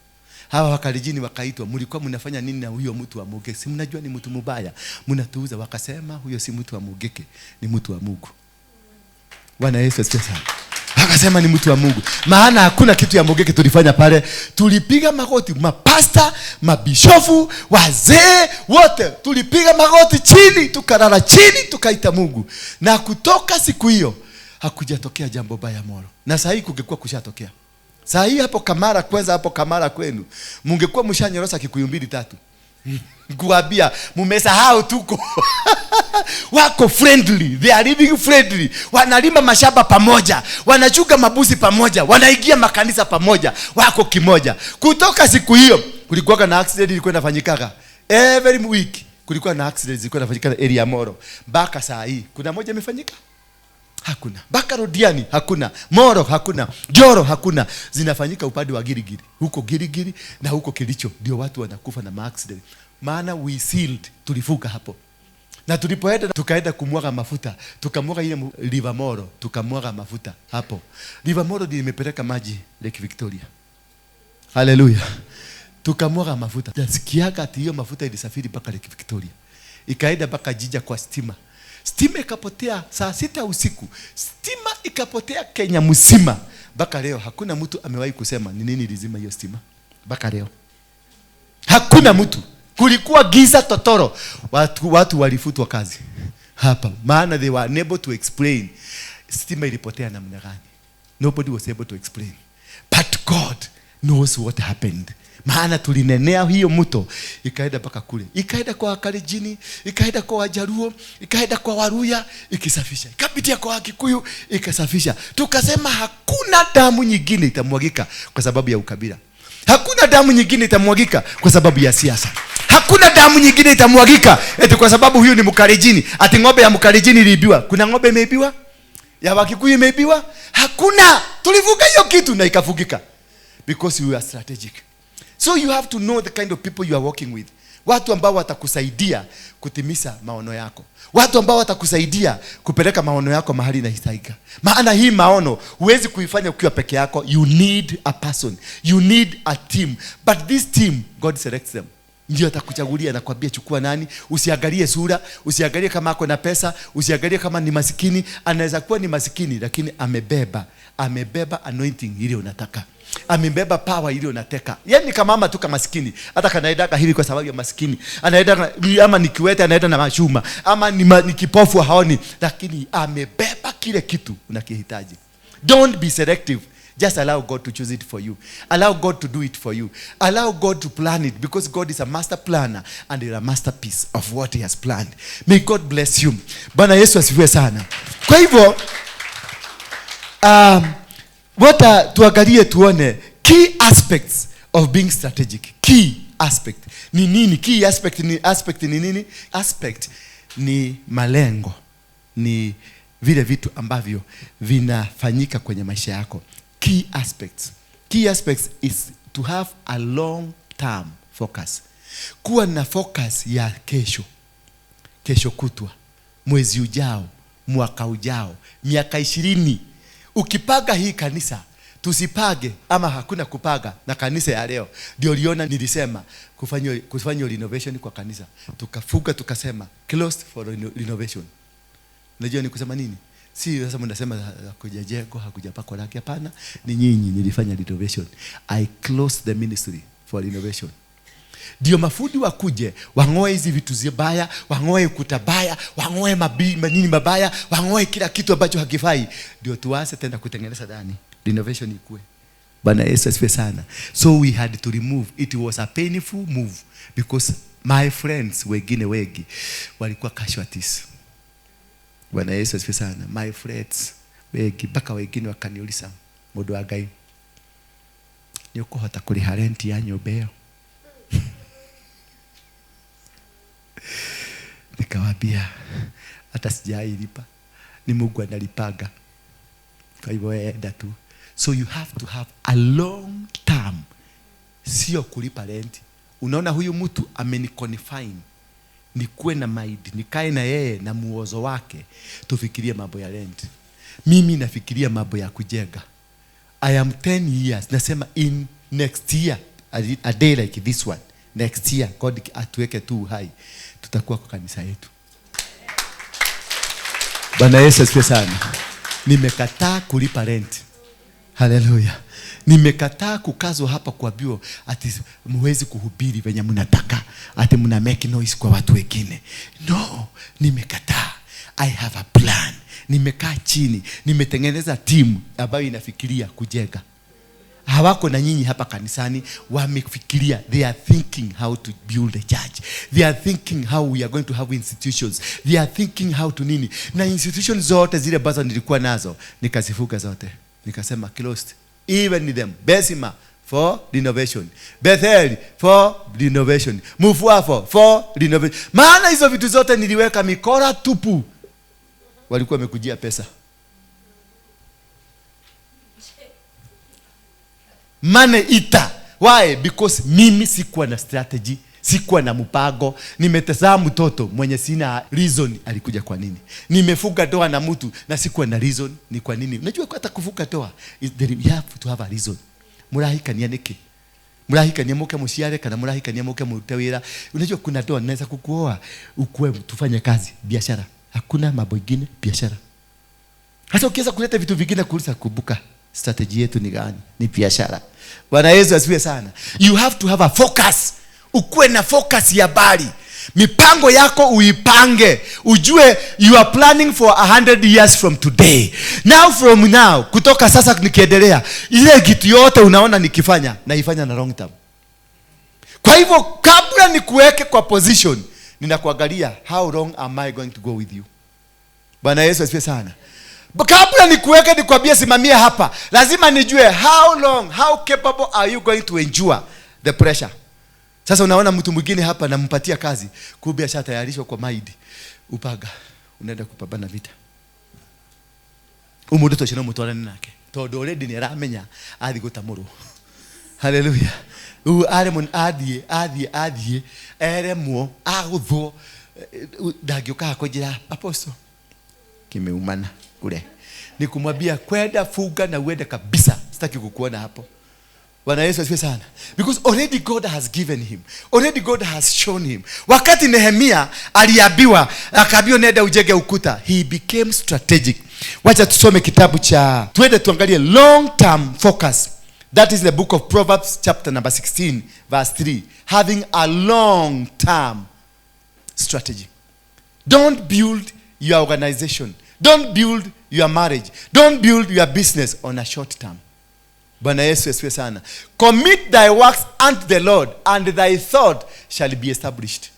Hawa Wakalenjin wakaitwa, mlikuwa mnafanya nini na huyo mtu wa Mugeke? Si mnajua ni mtu mubaya, mnatuuza. Wakasema huyo si mtu wa Mugeke, ni mtu wa Mungu. Bwana Yesu asifiwe sana. Akasema ni mtu wa Mungu. Maana hakuna kitu ya Mugeke tulifanya pale. Tulipiga magoti, mapasta, mabishofu, wazee wote tulipiga magoti chini, tukalala chini, tukaita Mungu. Na kutoka siku hiyo hakujatokea jambo baya Moro. Na saa hii kungekuwa kushatokea. Saa hii hapo Kamara kwanza, hapo Kamara kwenu mungekuwa mshanyorosa Kikuyu 2 3. Kuambia mumesahau tuko. Wako friendly, they are living friendly. Wanalima mashamba pamoja, wanachunga mabuzi pamoja, wanaingia makanisa pamoja, wako kimoja. Kutoka siku hiyo kulikuwa na accident ilikuwa inafanyikaga every week. Kulikuwa na accident zilikuwa inafanyika area Moro. Mpaka saa hii kuna moja imefanyika? Hakuna. Mpaka Rodiani hakuna, Moro hakuna, Joro hakuna. Zinafanyika upande wa Gilgil. Huko Gilgil na huko Kericho ndio watu wanakufa na accident. Maana we sealed, tulifuka hapo. Na tulipoenda tukaenda kumwaga mafuta, tukamwaga ile River Moro, tukamwaga mafuta hapo. River Moro ndio imepeleka maji Lake Victoria. Hallelujah. Tukamwaga mafuta. Nasikiaga ati hiyo mafuta ilisafiri mpaka Lake Victoria. Ikaenda mpaka Jinja kwa stima. Stima ikapotea saa 6 usiku. Stima ikapotea Kenya mzima. Mpaka leo hakuna mtu amewahi kusema ni nini ilizima hiyo stima. Mpaka leo hakuna mtu. Kulikuwa giza totoro. Watu walifutwa kazi hapa. Maana they were unable to explain stima ilipotea namna gani. Nobody was able to explain. But God knows what happened. Maana tulinenea hiyo mto ikaenda mpaka kule. Ikaenda kwa Wakalenjin, ikaenda kwa Wajaluo, ikaenda kwa Waluya, ikisafisha. Ikapitia kwa Wakikuyu, ikasafisha. Tukasema hakuna damu nyingine itamwagika kwa sababu ya ukabila. Hakuna damu nyingine itamwagika kwa sababu ya siasa. Hakuna damu nyingine itamwagika eti kwa sababu huyu ni Mkalenjin, ati ng'ombe ya Mkalenjin iliibiwa. Kuna ng'ombe imeibiwa? Ya Wakikuyu imeibiwa? Hakuna. Tulivuka hiyo kitu na ikafugika. Because we are strategic. So you have to know the kind of people you are working with. Watu ambao watakusaidia kutimiza maono yako. Watu ambao watakusaidia kupeleka maono yako mahali inahitajika. Maana hii maono huwezi kuifanya ukiwa peke yako. You need a person. You need a team. But this team, God selects them. Ndio atakuchagulia na kuambia chukua nani. Usiangalie sura, usiangalie kama ako na pesa, usiangalie kama ni masikini. Anaweza kuwa ni masikini lakini amebeba anointing ile unataka. Amebeba power ile unataka. Yaani kama mama tu kama masikini, hata kanaenda hivi kwa sababu ya masikini. Anaenda ama ni kiwete, anaenda na machuma, ama ni kipofu haoni, lakini amebeba kile kitu unakihitaji. Don't be selective. Just allow God to choose it for you. Allow God to do it for you. Allow God to plan it, because God is a master planner and is a masterpiece of what he has planned. May God bless you. Bwana Yesu asifiwe sana. Kwa hivyo, tuangalie tuone key aspects of being strategic. Key aspect ni nini? Key aspect ni nini? Aspect ni malengo, ni vile vitu ambavyo vinafanyika kwenye maisha yako. Key aspects. Key aspects is to have a long term focus. Kuwa na focus ya kesho, kesho kutwa, mwezi ujao, mwaka ujao, miaka 20. Ukipanga hii kanisa, Tusipage ama hakuna kupaga na kanisa ya leo. Ndio uliona nilisema kufanya renovation kwa kanisa. Tukafuga tukasema closed for renovation. Unajua ni kusema nini? Si sasa mnasema hakujajengwa, hakujapakwa rangi, hapana. Ni nyinyi nilifanya renovation. I closed the ministry for renovation. Ndio mafundi wakuje, wang'oe hizi vitu zibaya, wang'oe ukuta baya, wang'oe manini mabaya, wang'oe kila kitu ambacho hakifai. Ndio tuanze tena kutengeneza ndani. Renovation ikue. Bwana Yesu asifiwe sana. So we had to remove. It was a painful move because my friends wengine wengi walikuwa casualties. Bwana Yesu asifiwe sana. My friends wengi mpaka wengine wakaniuliza, mundu wa Ngai, ni ukuhota kuriha rent ya nyumba ĩyo? Nikawaambia hata sijailipa, ni Mungu analipaga. Kwa hivyo enda tu. So you have to have a long term, sio kulipa rent. Unaona huyu mtu ameniconfine, nikuwe na mind, nikae na yeye na muozo wake, tufikirie mambo ya rent. Mimi nafikiria mambo ya kujenga. I am 10 years, nasema in next year, a day like this one, next year, God atuweke tu hai, tutakuwa kwa kanisa yetu. Bwana Yesu asifiwe sana. Nimekataa kulipa rent. Haleluya. Nimekataa kukazwa hapa kwa bio ati muwezi kuhubiri venye mnataka, ati mna make noise kwa watu wengine. No, nimekataa. I have a plan. Nimekaa chini, nimetengeneza timu ambayo inafikiria kujenga. Hawako na nyinyi hapa kanisani, wamefikiria. They are thinking how to build a church. They are thinking how we are going to have institutions. They are thinking how to nini. Na institutions zote zile ambazo nilikuwa nazo, nikazifuka zote. Nikasema closed. Even them. Besima for renovation. Bethel for renovation. Mufuafo for renovation. Maana hizo vitu zote niliweka mikora tupu. Walikuwa wamekujia pesa. Money eater. Why? Because mimi sikuwa na strategy, sikuwa na mpango. Nimetazama mtoto mwenye sina reason alikuja kwa nini. Nimefuga doa na mtu na sikuwa na reason ni kwa nini. Unajua hata kufuga doa, you have to have a reason. Murahikania niki? Murahikania muke muciare kana murahikania muke murute wira. Unajua kuna doa naweza kukuoa ukue tufanye kazi biashara. Hakuna mambo mengine, biashara. Hata ukiweza kuleta vitu vingine kuuliza, kumbuka strategy yetu ni gani? Ni biashara. Bwana Yesu asifiwe sana. You have to have a focus. Ukuwe na focus ya bali. Mipango yako uipange. Ujue you are planning for 100 years from today. Now from now, kutoka sasa nikiendelea, ile kitu yote unaona nikifanya, naifanya na long term. Kwa hivyo kabla nikuweke kwa position, ninakuangalia how long am I going to go with you. Bwana Yesu asifiwe sana. Kabla nikuweke nikwambie simamia hapa, lazima nijue how long, how capable are you going to endure the pressure. Sasa unaona mtu mwingine hapa nampatia kazi, kumbe ashatayarishwa kwa maidi. Upaga, unaenda kupambana vita. Umundu tocio no mutwarane nake. Tondu already ni aramenya athi gutamurwo. Hallelujah. U aremwo athie athie athie eremwo aguthwo ndangĩũka kũnjĩra apostle kimeumana kule. Nikumwambia kwenda funga na uende kabisa, sitaki kukuona hapo. Bwana Yesu asifiwe sana. Because already God has given him. Already God has shown him. Wakati Nehemia aliambiwa, akaambiwa nenda ujenge ukuta, he became strategic. Wacha tusome kitabu cha, twende tuangalie long term focus. That is the book of Proverbs chapter number 16 verse 3. Having a long term strategy. Don't build your organization. Don't build your marriage. Don't build your business on a short term. Bwana Yesu asifiwe sana. Commit thy works unto the Lord, and thy thought shall be established.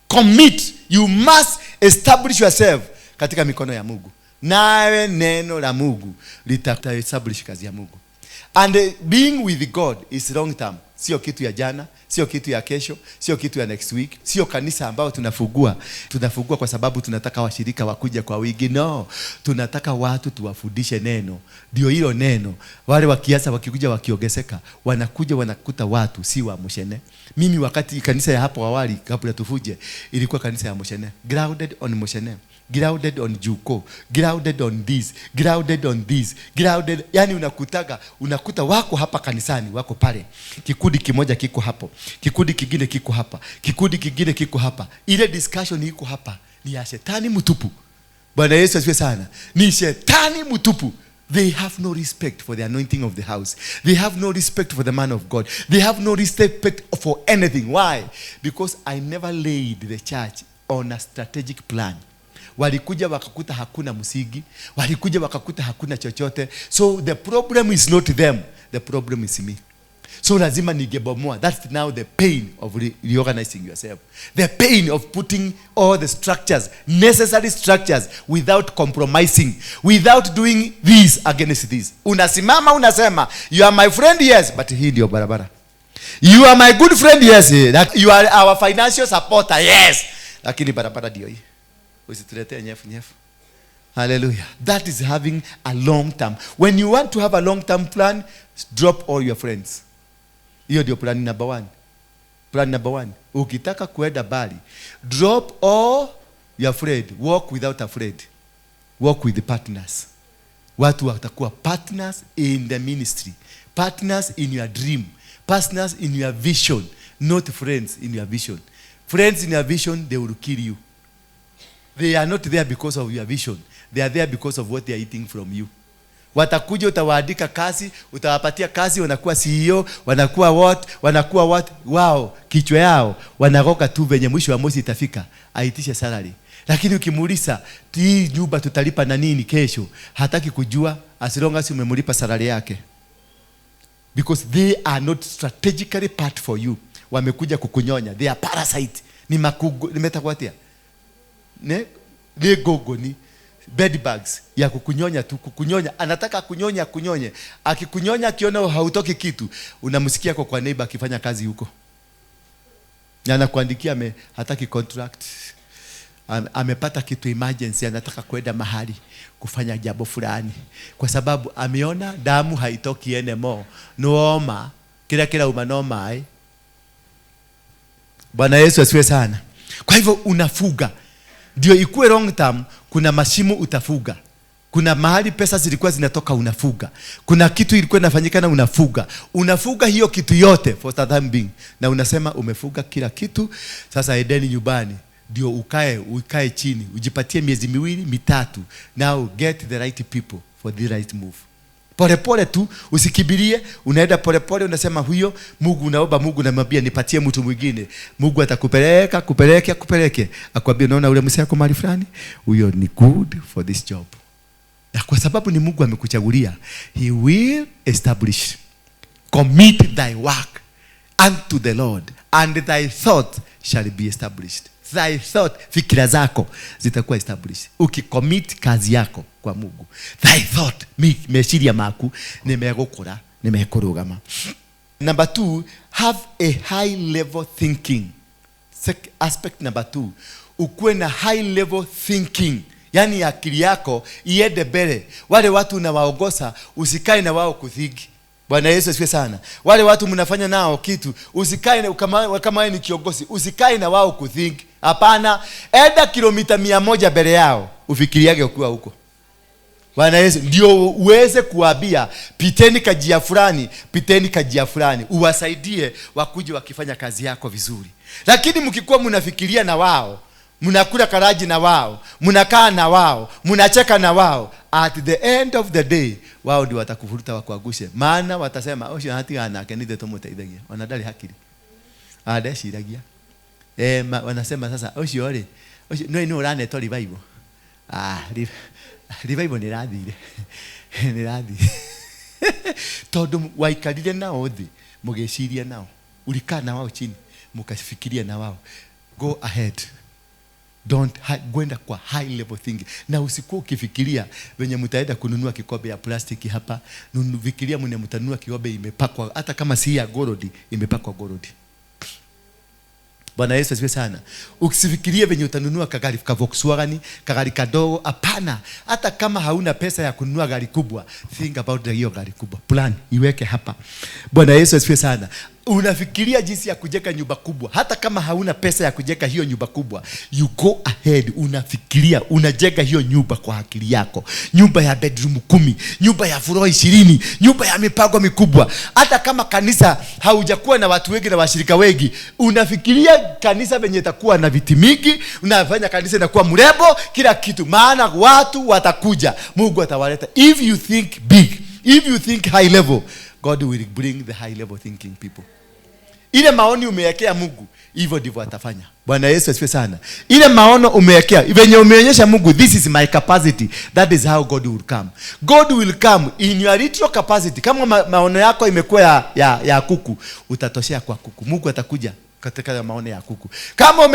Commit. You must establish yourself katika mikono ya Mungu. Nawe neno la Mungu litata establish kazi ya Mungu. And being with God is long term. Sio kitu ya jana, sio kitu ya kesho, sio kitu ya next week, sio kanisa ambao tunafungua. Tunafungua kwa sababu tunataka washirika wakuja kwa wingi. No, tunataka watu tuwafundishe neno. Ndio hilo neno. Wale wakianza wakikuja wakiongezeka, wanakuja wanakuta watu si wa mushene. Mimi wakati kanisa ya hapo awali kabla tufuje, ilikuwa kanisa ya mushene, grounded on mushene. Grounded on juko, grounded on this, grounded on this, grounded. Yani unakuta wako hapa kanisani, wako pale. Kikundi kimoja kiko hapo, kikundi kingine kiko hapa, kikundi kingine kiko hapa. Ile discussion iko hapa ni ya shetani mtupu. Bwana Yesu asifiwe sana. Ni shetani mtupu. They have no respect for the anointing of the house. They have no respect for the man of God. They have no respect for anything. Why? Because I never laid the church on a strategic plan. Walikuja wakakuta hakuna msingi, walikuja wakakuta hakuna chochote. So the problem is not them, the problem is me. So lazima ningebomoa. That's now the pain of reorganizing yourself. The pain of putting all the structures, necessary structures, without compromising, without doing this against this. Unasimama unasema, you are my friend, yes, but hii ndio barabara. You are my good friend, yes. You are our financial supporter, yes. Lakini barabara ndio hii. Usituletee nyefu nyefu. Hallelujah. That is having a long term. When you want to have a long term plan, drop all your friends. Hiyo ndio plan number 1. Plan number 1. Ukitaka kuenda mbali, drop all your friend. Walk without a friend. Walk with the partners. Watu watakuwa partners in the ministry. Partners in your dream. Partners in your vision. Not friends in your vision. Friends in your vision, they will kill you. They are not there because of your vision. They are there because of what they are eating from you. Watakuja, utawaandika kazi, utawapatia kazi, wanakuwa CEO, wanakuwa what, wanakuwa what. Wao, kichwa yao, wanaroka tu venye mwisho wa mwezi itafika, aitishe salary. Lakini ukimuuliza, hii nyumba tutalipa na nini kesho, hataki kujua, as long as umemlipa salary yake. Because they are not strategically part for you. Wamekuja kukunyonya. They are parasite. Ni makugo, nimetakwatia. Ne? Ni gogo ni bed bugs ya kukunyonya tu, kukunyonya. Anataka kunyonya, kunyonye. Akikunyonya akiona hautoki kitu, unamsikia kwa neighbor akifanya kazi huko. Na anakuandikia hataki contract. Amepata kitu emergency, anataka kwenda mahali kufanya jambo fulani. Kwa sababu ameona damu haitoki anymore. Nooma, kila kila umanoma. Bwana Yesu asifiwe sana. Kwa hivyo unafuga. Ndio ikue long term, kuna mashimo utafuga. Kuna mahali pesa zilikuwa zinatoka unafuga. Kuna kitu ilikuwa inafanyika na unafuga. Unafuga hiyo kitu yote for the time being. Na unasema umefuga kila kitu, sasa edeni nyumbani. Ndio ukae chini, ujipatie miezi miwili, mitatu. Now get the right people for the right move. Pole pole tu, usikibirie, unaenda pole pole, unasema huyo, Mungu, unaomba Mungu, unamwambia nipatie mtu mwingine. Mungu atakupeleka, kupeleke, kupeleke. Akwambia unaona ule msee ako mahali fulani, huyo ni good for this job. Na kwa sababu ni Mungu amekuchagulia, he will establish. Commit thy work unto the Lord, and thy thought shall be established. Thy thought, fikira zako zitakuwa established. Ukicommit kazi yako kwa Mungu, thy thought, meciria maku nimegukura, nimekurugama. Number 2, have a high level thinking. Aspect number 2, ukuwe na high level thinking. Yani akili yako iende mbele. Wale watu unawaongoza, usikae na wao kuthigi. Bwana Yesu asifiwe sana. Wale watu mnafanya nao kitu, usikae na, kama wewe ni kiongozi, usikae na wao kuthink. Hapana, enda kilomita 100 mbele yao, ufikiriage ukiwa huko. Bwana Yesu, ndio uweze kuambia piteni kajia fulani, piteni kajia fulani, uwasaidie wakuje wakifanya kazi yako vizuri. Lakini mkikuwa mnafikiria na wao, mnakula karaji na wao, mnakaa na wao, mnacheka na wao, at the end of the day wao ndio watakuvuruta wakuangushe. Maana watasema ucio hatigana nake nithe tumuteithagia, ona ndari hakiri. Andeciragia. Wanasema sasa ucio ri, ucio no ni uranetwo revival. Revival ni rathire. Ni rathire. Tondu waikarire nao thi, mugeciria nao. Ulikaa na wao chini, mukafikiria na wao. Go ahead. Don't kwenda kwa high level thinking. Na usikuwa ukifikiria venye mtaenda kununua kikombe ya plastiki hapa, fikiria mwenye mtanunua kikombe imepakwa, hata kama si ya gold, imepakwa gold. Bwana Yesu asifiwe sana. Usifikirie venye utanunua kagari ka Volkswagen, kagari kadogo, hapana. Hata kama hauna pesa ya kununua gari kubwa, think about hiyo gari kubwa. Plan iweke hapa. Bwana Yesu asifiwe sana. Unafikiria jinsi ya kujenga nyumba kubwa, hata kama hauna pesa ya kujenga hiyo nyumba kubwa, you go ahead, unafikiria unajenga hiyo nyumba kwa akili yako, nyumba ya bedroom 10, nyumba ya floor 20, nyumba ya mipango mikubwa. Hata kama kanisa haujakuwa na watu wengi na washirika wengi, unafikiria kanisa venye itakuwa na viti mingi, unafanya kanisa inakuwa mrembo, kila kitu, maana watu watakuja, Mungu atawaleta. If you think big, if you think high level, God will bring the high level thinking people. Ile maoni umewekea Mungu, hivyo ndivyo atafanya. Bwana Yesu asifiwe sana. Ile maono umewekea, venye umeonyesha Mungu, this is my capacity, that is how God will come. God will come in your little capacity. Kama maono yako imekuwa ya kuku, utatoshea kwa kuku. Mungu atakuja katika maono ya kuku. Kama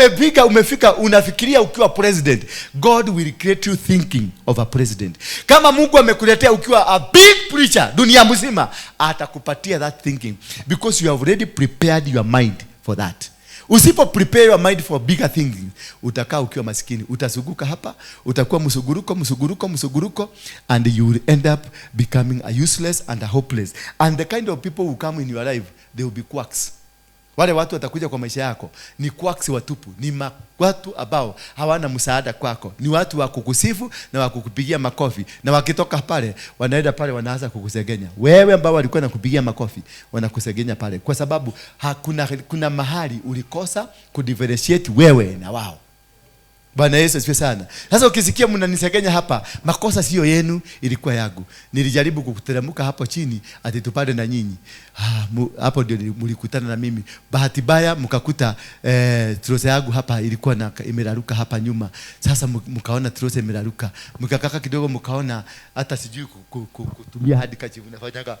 umefika unafikiria ukiwa president, God will create you thinking of a president. Kama Mungu amekuletea ukiwa a big preacher dunia mzima, atakupatia that thinking because you have already prepared your mind for that. Usipo prepare your mind for bigger thinking, utakaa ukiwa maskini, utazunguka hapa, utakuwa msuguruko, msuguruko, msuguruko, and you will end up becoming a useless and a hopeless. And the kind of people who come in your life, they will be quacks. Wale watu watakuja kwa maisha yako ni quacks watupu, ni watu ambao hawana msaada kwako, ni watu wa kukusifu na wa kukupigia makofi, na wakitoka pale wanaenda pale wanaanza kukusegenya wewe. Ambao walikuwa nakupigia makofi wanakusegenya pale, kwa sababu hakuna, kuna mahali ulikosa kudifferentiate wewe na wao. Bwana Yesu asifiwe sana. Sasa ukisikia mnanisegenya hapa, makosa sio yenu, ilikuwa yangu. Nilijaribu kukuteremka hapo chini ati tupande na nyinyi. Hapo ndio mlikutana na mimi. Bahati mbaya mkakuta trosa yangu hapa ilikuwa na imeraruka hapa nyuma. Sasa mkaona trosa imeraruka. Mkakaka kidogo mkaona hata sijui kutumia handkerchief nafanyaga.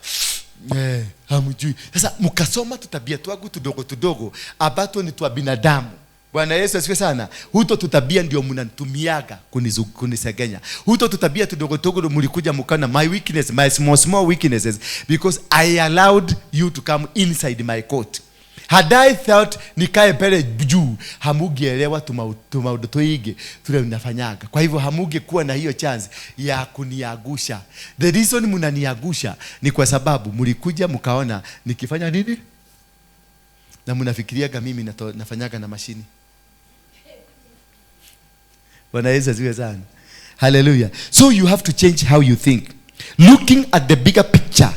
Hamjui. Sasa mkasoma tutabia twangu tudogo tudogo ambato ni twa binadamu. Bwana Yesu asifiwe sana. Huto tutabia ndio mnanitumiaga kunisegenya. Huto tutabia tudogo tudogo mlikuja mkana my weakness, my small small weaknesses, because I allowed you to come inside my court. Had I felt nikae pale juu, hamugeelewa tumaudo tuige tule mnafanyaga. Kwa hivyo hamungekuwa na hiyo chance ya kuniagusha. The reason mnaniagusha ni kwa sababu mlikuja mkaona nikifanya nini? Na mnafikiriaga mimi nafanyaga na mashini. Bwana Yesu asifiwe sana. Hallelujah. So you have to change how you think. Looking at the bigger picture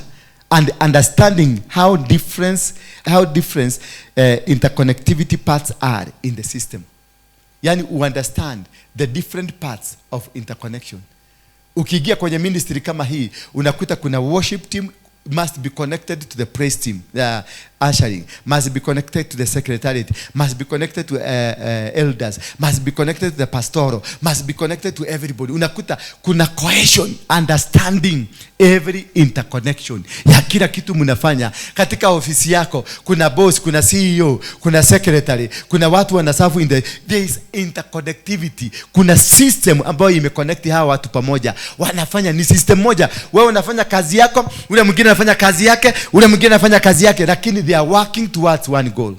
and understanding how different interconnectivity parts are in the system. Yani you understand the different parts of interconnection. Ukiingia kwenye ministry kama hii, unakuta kuna worship team must be connected to the praise team, the ushering, must be connected to the secretariat, must be connected to elders, must be connected to the pastoral, must be connected to everybody. Unakuta kuna cohesion, understanding every interconnection ya kila kitu mnafanya. Katika ofisi yako kuna boss, kuna CEO, kuna secretary, kuna watu wanasafu in the, there is interconnectivity. Kuna system ambayo imeconnect hawa watu pamoja. Wanafanya ni system moja. Wewe unafanya kazi yako, ule mwingine anafanya kazi yake, ule mwingine anafanya kazi yake, lakini they are working towards one goal.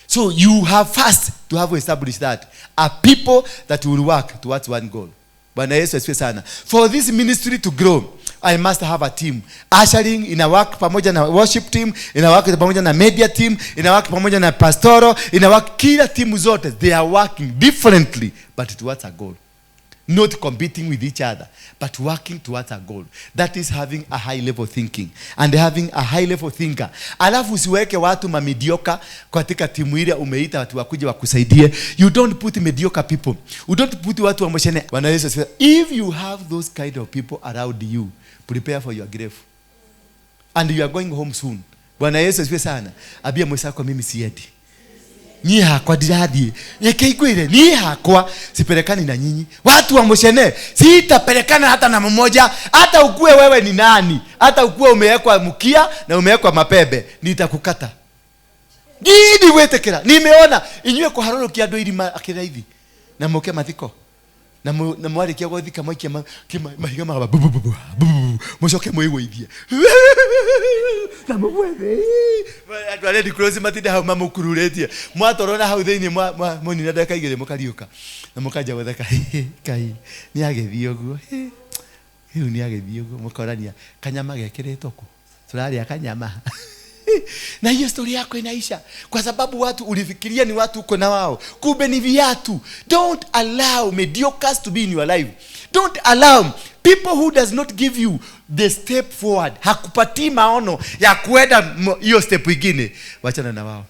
So you have first to have established that a people that will work towards one goal. Bwana Yesu asifiwe sana. For this ministry to grow, I must have a team. Ushering ina work pamoja na worship team, ina work pamoja na media team, ina work pamoja na pastoral, ina work kila timu zote. They are working differently but towards a goal. Not competing with each other, but working towards a goal. That is having a high level thinking and having a high level thinker. Alafu usiweke watu ma mediocre katika timu ile umeita watu wakuje wakusaidie. You don't put mediocre people. You don't put watu wa moshene. Bwana Yesu asifiwe. If you have those kind of people around you, prepare for your grave. And you are going home soon. Bwana Yesu asifiwe sana. Abia mwenzako mimi siendi. Ni hakwa ndirathie nyekeigwire ni hakwa sipelekani na nyinyi watu wa moshene, sitapelekana hata na mmoja. Hata ukue wewe ni nani, hata ukue umewekwa mkia na umewekwa mapembe, nitakukata. Ngidi wetekera nimeona inywe kuharorokia andu irima akiraithi na muke mathiko na mwarikia gwathika mwaikia mahiga magaba bu bu bu bu mucoke mwigwithie na mugwethe andu a Red Cross matinda hau mamukururetie mwatorona hau thiini munina ndagika igiri mukariuka na mukanja gutheka kai ni agithii uguo riu ni agithii uguo mukorania kanyama gekiritwo ku turaria kanyama. Na hiyo story yako inaisha kwa sababu watu ulifikiria ni watu uko na wao, kumbe ni viatu. Don't allow mediocres to be in your life. Don't allow people who does not give you the step forward, hakupatii maono ya kuenda hiyo step ingine. Wachana na wao.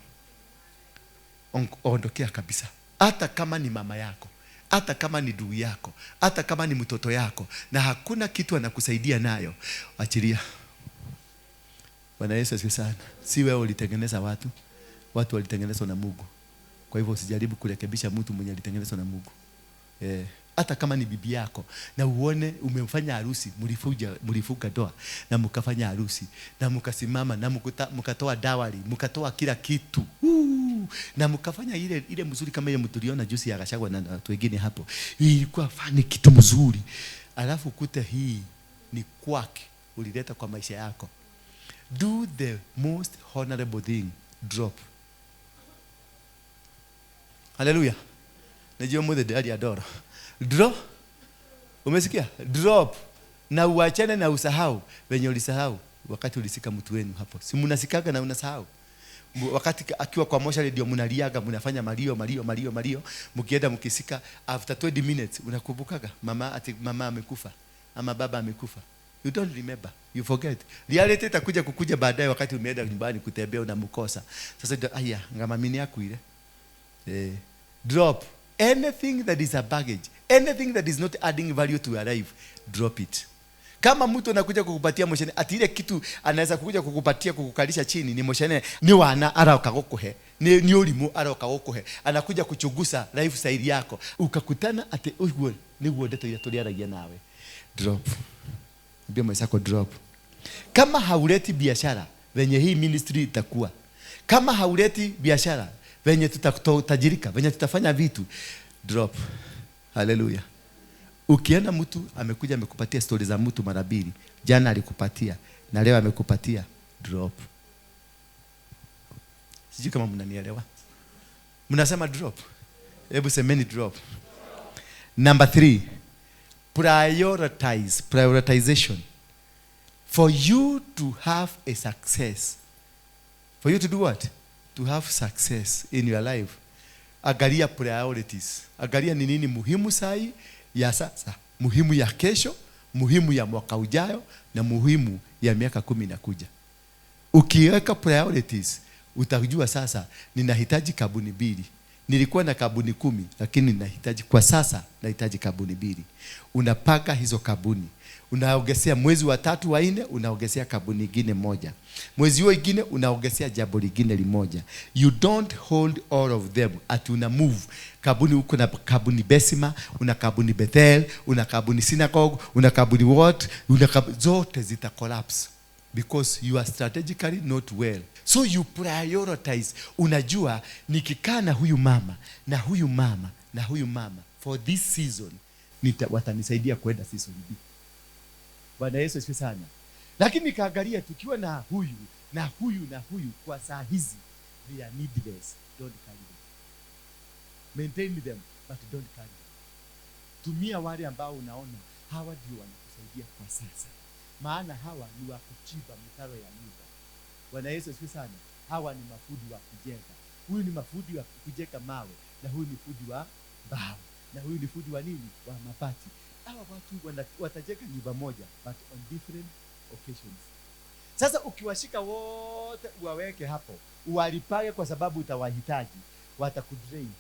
Ondokea kabisa. Hata kama ni mama yako, hata kama ni ndugu yako, hata kama ni mtoto yako, na hakuna kitu anakusaidia nayo, achilia. Bwana Yesu asifiwe sana. Si wewe ulitengeneza watu, watu walitengenezwa na Mungu. Kwa hivyo usijaribu kurekebisha mtu mwenye alitengenezwa na Mungu. Hata kama ni bibi yako na uone umemfanya harusi, mlifunga ndoa na mkafanya harusi na mkasimama na mkatoa dowry, mkatoa kila kitu. Na mkafanya ile mzuri kama ile mtuliona juzi ya Gachagua na watu wengine hapo. Ilikuwa fani kitu mzuri. Alafu ukute hii ni kwake ulileta kwa maisha yako. Do the most honorable thing, drop. Hallelujah. Najua muthe ndari adoro. Drop. Umesikia? Drop. Na uachane na usahau venye ulisahau wakati ulisika mtu wenu hapo. Si mnasikaga na unasahau. Wakati akiwa kwa moshari ndio mnaliaga, mnafanya malio, malio, malio, malio. Mkienda mkisika after 20 minutes unakumbukaga mama, ati mama amekufa ama baba amekufa. You don't remember. You forget. Reality itakuja kukuja baadaye wakati umeenda nyumbani kutembea unamkosa. Sasa ndio, aya, ngamamini yako ile. Drop anything that is a baggage, anything that is not adding value to your life, drop it. Kama mtu anakuja kukupatia moshene, ati ile kitu anaweza kukuja kukupatia kukukalisha chini ni moshene, ni wana aroka gukuhe, ni urimu aroka gukuhe, anakuja kuchunguza lifestyle yako, ukakutana ati uguo niguo ndeto iria turiaragia nawe. Drop. Ambia mwenzako drop. Kama hauleti biashara venye hii ministry itakuwa, kama hauleti biashara venye tutatajirika, venye tutafanya vitu, drop. Hallelujah. Ukienda mtu amekuja amekupatia story za mtu mara mbili, jana alikupatia na leo amekupatia, drop. Sijui kama mnanielewa. Mnasema drop? Hebu semeni drop. Number 3, prioritize, prioritization. For you to have a success. For you to do what? To have success in your life. Angalia priorities. Angalia ni nini muhimu sahi ya sasa, muhimu ya kesho, muhimu ya mwaka ujayo na muhimu ya miaka 10 inakuja. Ukiweka priorities, utajua sasa ninahitaji kabuni 2. Nilikuwa na kabuni 10, lakini kwa sasa nahitaji kabuni 2. Unapaka hizo kabuni. Unaongezea mwezi wa 3 wa 4, unaongezea kabuni nyingine 1. Mwezi huo mwingine unaongezea jambo lingine 1. You don't hold all of them. Ati una move. Kabuni uko na kabuni Besima, una kabuni Bethel, una kabuni Synagogue, una kabuni what, una zote zita collapse. Because you are strategically not well. So you prioritize. Unajua nikikaa na huyu mama, na huyu mama, na huyu mama for this season, watanisaidia kwenda season B. Bwana Yesu asifiwe sana. Lakini nikaangalia tukiwa na huyu, na huyu, na huyu kwa saa hizi, they are needless. Don't carry them. Maintain them, but don't carry them. Tumia wale ambao unaona hawa ndio wanakusaidia kwa sasa. Maana hawa ni wa kuchimba mitaro ya nyumba. Bwana Yesu asifiwe sana. Hawa ni mafundi wa kujenga. Huyu ni mafundi wa kujenga mawe, na huyu ni fundi wa mbao, na huyu ni fundi wa nini? Wa mabati. Hawa watu watajenga nyumba moja, but on different occasions. Sasa ukiwashika wote uwaweke hapo, uwalipage kwa sababu utawahitaji, watakudrain.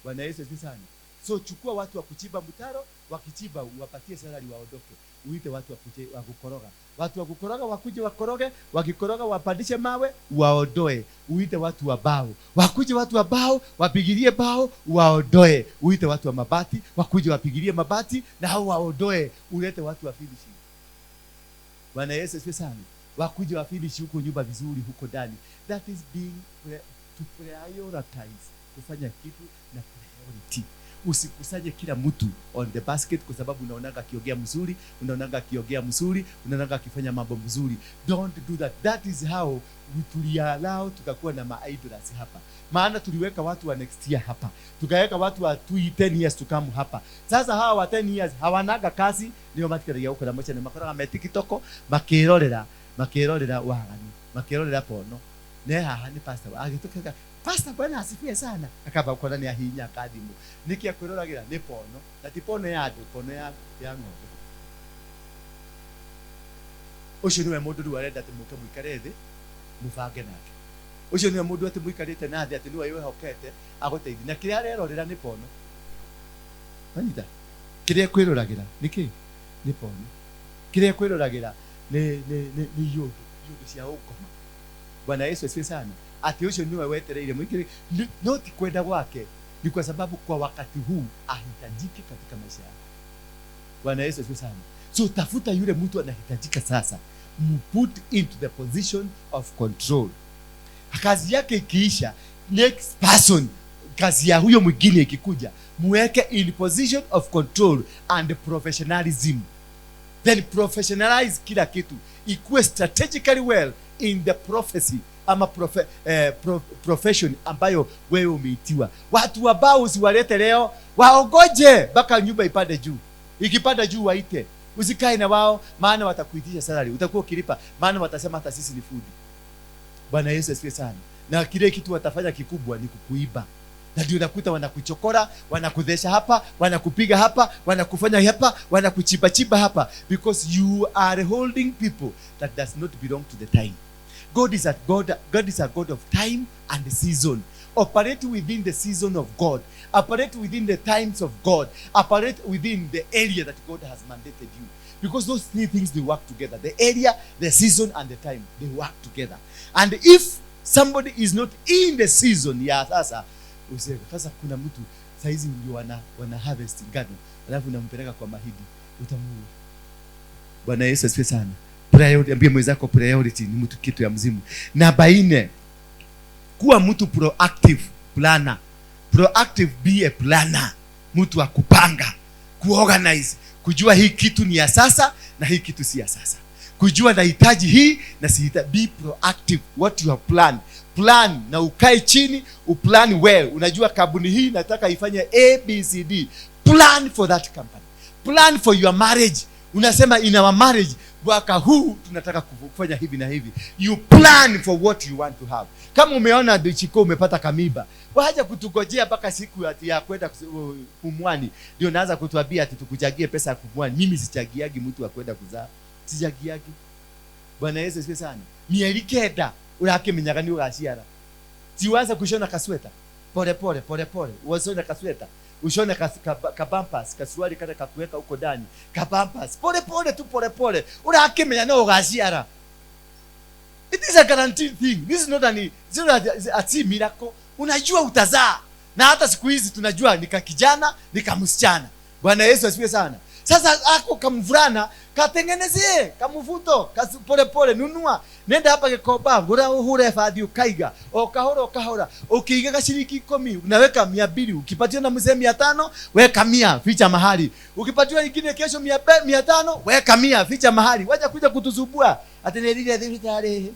Bwana Yesu asifiwe sana. So chukua watu wa kuchimba mtaro, wakichimba uwapatie salary waondoke. Uite watu wa kukoroga. Watu wa kukoroga wakuje wakoroge, wakikoroga wapandishe mawe, waondoe. Uite watu wa bao. Wakuje watu wa bao, wapigilie bao, waondoe. Uite watu wa mabati, wakuje wapigilie mabati na hao waondoe. Ulete watu wa finishing. Bwana Yesu asifiwe sana. Wakuje wa finish huko nyumba vizuri huko ndani. That is being to prioritize. Kufanya kitu na priority. Usikusanye kila mtu on the basket kwa sababu unaonaga akiongea mzuri, unaonaga akiongea mzuri, unaonaga akifanya mambo mzuri. Don't do that. That is how we tuliallow tukakuwa na ma-idlers hapa. Maana tuliweka watu wa next year hapa. Tukaweka watu wa 10 years to come hapa. Sasa hawa wa 10 years hawanaga kazi, ndio matikaragia huko na mocha na makora me TikTok makirorera Makĩrorera waganu, makĩrorera pono. Ne haha nĩ pastor agĩtũkega, pastor bwana asifiwe sana, akamba gũkora nĩ ahinya akathimũ. Nĩkĩ akwĩroragĩra? Nĩ pono, na ti pono ya andũ, pono ya ng'ombe. Ũcio nĩwe mũndũ rĩu arenda atĩ mũke mũikare thĩ mũbange nake. Ũcio nĩwe mũndũ atĩ mũikarĩte na thĩ atĩ nĩwe wĩhokete agũteithie, na kĩrĩa arerorera nĩ pono. Wanyita? Kĩrĩa kwĩroragĩra nĩ kĩ? Nĩ pono. Kĩrĩa kwĩroragĩra nĩ iũndũ, iũndũ cia ũkoma. Bwana Yesu asifiwe sana. Ati ũcio nĩwe wetereire mũingĩ, no ti kwenda gwake, ni kwa sababu kwa wakati huu ahitajiki katika maisha yako. Bwana Yesu asifiwe sana. So tafuta yule mtu anahitajika sasa, put into the position of control. Kazi yake ikiisha, next person, kazi ya huyo mwingine ikikuja, muweke in position of control and professionalism. Then professionalize kila kitu, ikuwe strategically well in the prophecy ama profession ambayo wewe umeitiwa. Watu ambao usiwalete leo, waongoje mpaka nyumba ipande juu. Ikipanda juu waite. Usikae na wao, maana watakuitisha salary, utakuwa ukilipa, maana watasema hata sisi ni fundi. Bwana Yesu asifiwe sana. Na kile kitu watafanya kikubwa ni kukuiba. Na ndio unakuta wanakuchokora, wanakudhesha hapa, wanakupiga hapa, wanakufanya hapa, wanakuchimba chimba hapa, because you are holding people that does not belong to the time. God is a God, God is a God of time and the season. Operate within the season of God. Operate within the times of God. Operate within the area that God has mandated you. Because those three things, they work together. The area, the season, and the time, they work together. And if somebody is not in the season ya sasa, useme, sasa kuna mtu saizi ndio wana harvest ngano, alafu unampeleka kwa mahindi, utamuua. Bwana Yesu asifiwe sana. Priority, ambie mwenzako priority ni mtu kitu ya mzimu. Namba 4, kuwa mtu proactive planner. Proactive, be a planner. Mtu wa kupanga, kuorganize, kujua hii kitu ni ya sasa na hii kitu si ya sasa. Kujua nahitaji hii na sihitaji. Be proactive what you have planned. Plan na ukae chini, uplan well. Unajua kampuni hii nataka ifanye A, B, C, D. Plan for that company. Plan for your marriage. Unasema in our marriage mwaka huu tunataka kufanya hivi na hivi. You plan for what you want to have. Kama umeona Chiko umepata kamiba, wacha kutugojea mpaka siku ati ya kwenda kumwani ndio naanza kutuambia ati tukuchagie pesa ya kumwani. Mimi sichagiagi mtu wa kwenda kuzaa. Sichagiagi. Bwana Yesu asifiwe sana. Mieri 9 urakimenyaga ni ugaciara. Siwaza kushona kasweta. Pole pole pole pole. Ushone kasweta. Ushone kabampas, kasuari kale kakuweka huko ndani. Kabampas. Pole pole tu pole pole. Urakimenya no ugaciara. It is a guaranteed thing. This is not an, it's not a, a miracle. Unajua utazaa. Na hata siku hizi tunajua ni ka kijana, ni ka msichana. Bwana Yesu asifiwe sana. Sasa ako kamvulana katengenezee kamvuto pole pole, nunua, nenda hapa Gikomba, gura uhure bathi ukaiga o kahora o kahora, ukiiga gashiringi 10 unaweka 200, ukipatiwa na mzee 500 weka 100 ficha mahali, ukipatiwa nyingine kesho 500 weka 100 ficha mahali. Wacha kuja kutusumbua ati nilile thibitarĩ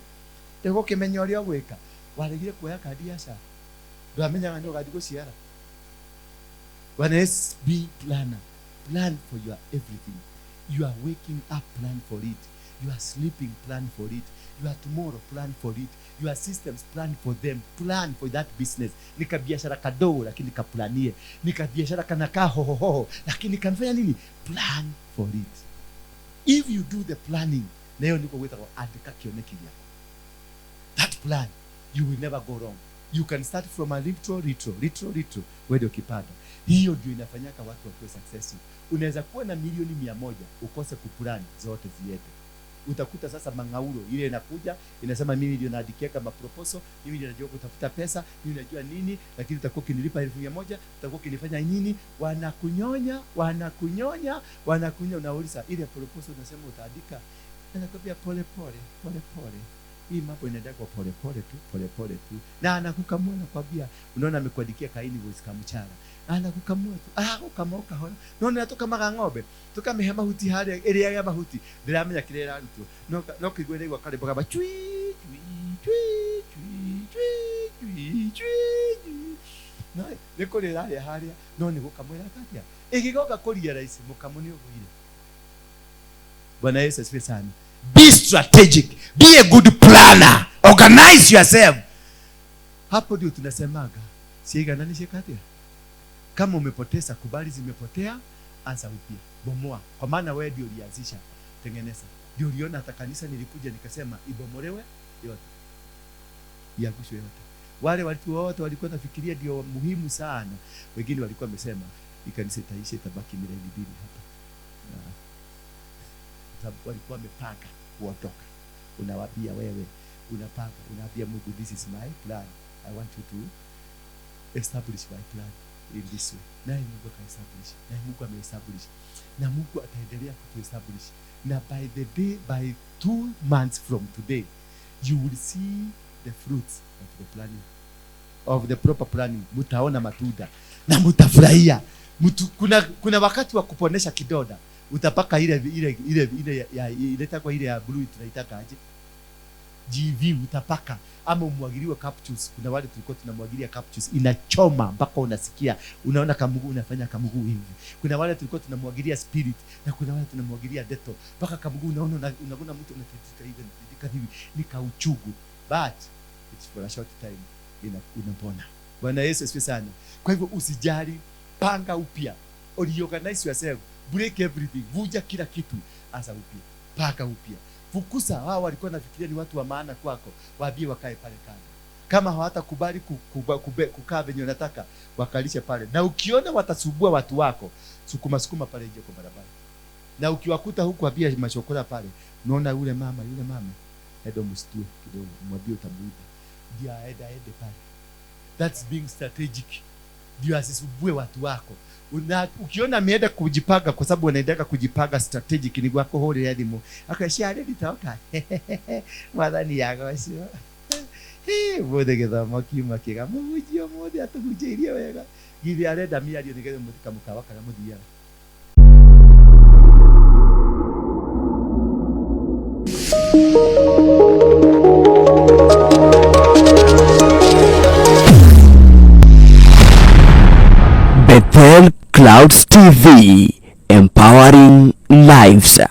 ndĩgũkĩmenya ũrĩa ũgwĩka. Waregire kuoya kandi ya SHA, ndwamenyaga nĩ ũgathiĩ gũciara. Bwana Yesu, be planner. Plan for your everything. You are waking up, plan for it. You are sleeping, plan for it. You are tomorrow, plan for it. Your systems, plan for them. Plan for that business. Ni kabiashara kadogo lakini kaplanie. Ni kabiashara kanakaa hohohoho lakini kamfanya nini? Plan for it. If you do the planning, na hiyo ndiko gwĩtagwo andĩka kĩoneki gĩaku. That plan, you will never go wrong. You can start from a little, little, little, little, wewe ukipanda. Hiyo ndio inafanyaka watu wakuwe successful. Unaweza kuwa na milioni 100 ukose kuplan zote ziende. Utakuta sasa mangauro ile inakuja inasema mimi ndio naandikia kama proposal, mimi ndio najua kutafuta pesa, mimi najua nini, lakini utakuwa ukinilipa 1,000, utakuwa ukinifanya nini? Wanakunyonya, wanakunyonya, wanakunyonya. Unauliza ile proposal unasema utaandika, anakwambia pole pole, pole pole. Hii mambo inaenda kwa pole pole tu, pole pole tu. Na anakukamua na kwambia, unaona amekuandikia kaini voice kamchara. Anakukamua tu. Ukamua kahora. No na tukamaga ng'ombe, tukamehe mahuti haria ĩrĩa ya mahuti. Ndiramenya kĩrĩa ĩrarutwo. No no kĩigua ĩraigua karĩmbo gaba chui chui chui chui chui chui chui. No nĩ kũrĩra harĩa harĩa, no nĩ gũkamwĩra atĩa. Ĩgĩgoka kũria rahisi, mũkamo nĩ ũgũire. Bwana Yesu asifiwe sana. Be strategic, be a good planner, organize yourself. Hapo ndio tunasemaga ciigananishe katia. Kama umepoteza, kubali zimepotea, anza upya, bomoa, kwa maana wewe ndio ulianzisha, tengeneza. Ndio uliona hata kanisa nilikuja nikasema ibomolewe yote, iangushwe yote. Wale watu wote walikuwa nafikiria ndio muhimu sana, wengine walikuwa wamesema hii kanisa itaisha, itabaki milele mbili hapa. Na sababu walikuwa wamepanga kuondoka. Unawaambia wewe, unapanga, unaambia Mungu, this is my plan, I want you to establish my plan in this way. Naye Mungu akaestablish, naye Mungu ameestablish, na Mungu ataendelea kutuestablish. Na by the day, by 2 months from today, you will see the fruits of the planning, of the proper planning. Mtaona matunda na mtafurahia. Kuna wakati wa kuponesha kidonda, utapaka ile ya ile ile ya blue, tunaitaka aje, GV, utapaka ama umwagiliwe capsules. Kuna wale tulikuwa tunamwagilia capsules, inachoma mpaka unasikia, unaona kamguu unafanya kamguu hivi. Kuna wale tulikuwa tunamwagilia spirit na kuna wale tunamwagilia Dettol mpaka kamguu unaona unaona mtu unatiririka hivi, unatiririka hivi, ni kauchugu, but it's for a short time, unapona. Bwana Yesu asifiwe sana. Kwa hivyo usijali, panga upya, reorganize yourself, break everything, vunja kila kitu, anza upya, panga upya, fukuza hao walikuwa nafikiria ni watu wa maana kwako, waambie wakae pale kando. Kama hawatakubali kukaa venye unataka, wakalishe pale. Na ukiona watasumbua watu wako, sukuma sukuma pale nje kwa barabara. Na ukiwakuta huku, ambia mashokora pale, unaona yule mama, yule mama, enda msitue kidogo, mwambie utamuiba, ndio aende aende pale. That's being strategic, ndio asisumbue watu wako. Ukiona ameenda kujipanga, kwa sababu wanaendaga kujipanga strategic, ni gwako hũrĩre thimũ akacia rĩritoka mwathani yagocwo mũthĩ gĩthomo kiuma kĩega, mũhunjia ũmũthĩ atũhunjĩirie wega, githĩ arenda mĩario nĩgetha mũtika mũkawa karĩa mũthiaga. Bethel Clouds TV, empowering lives.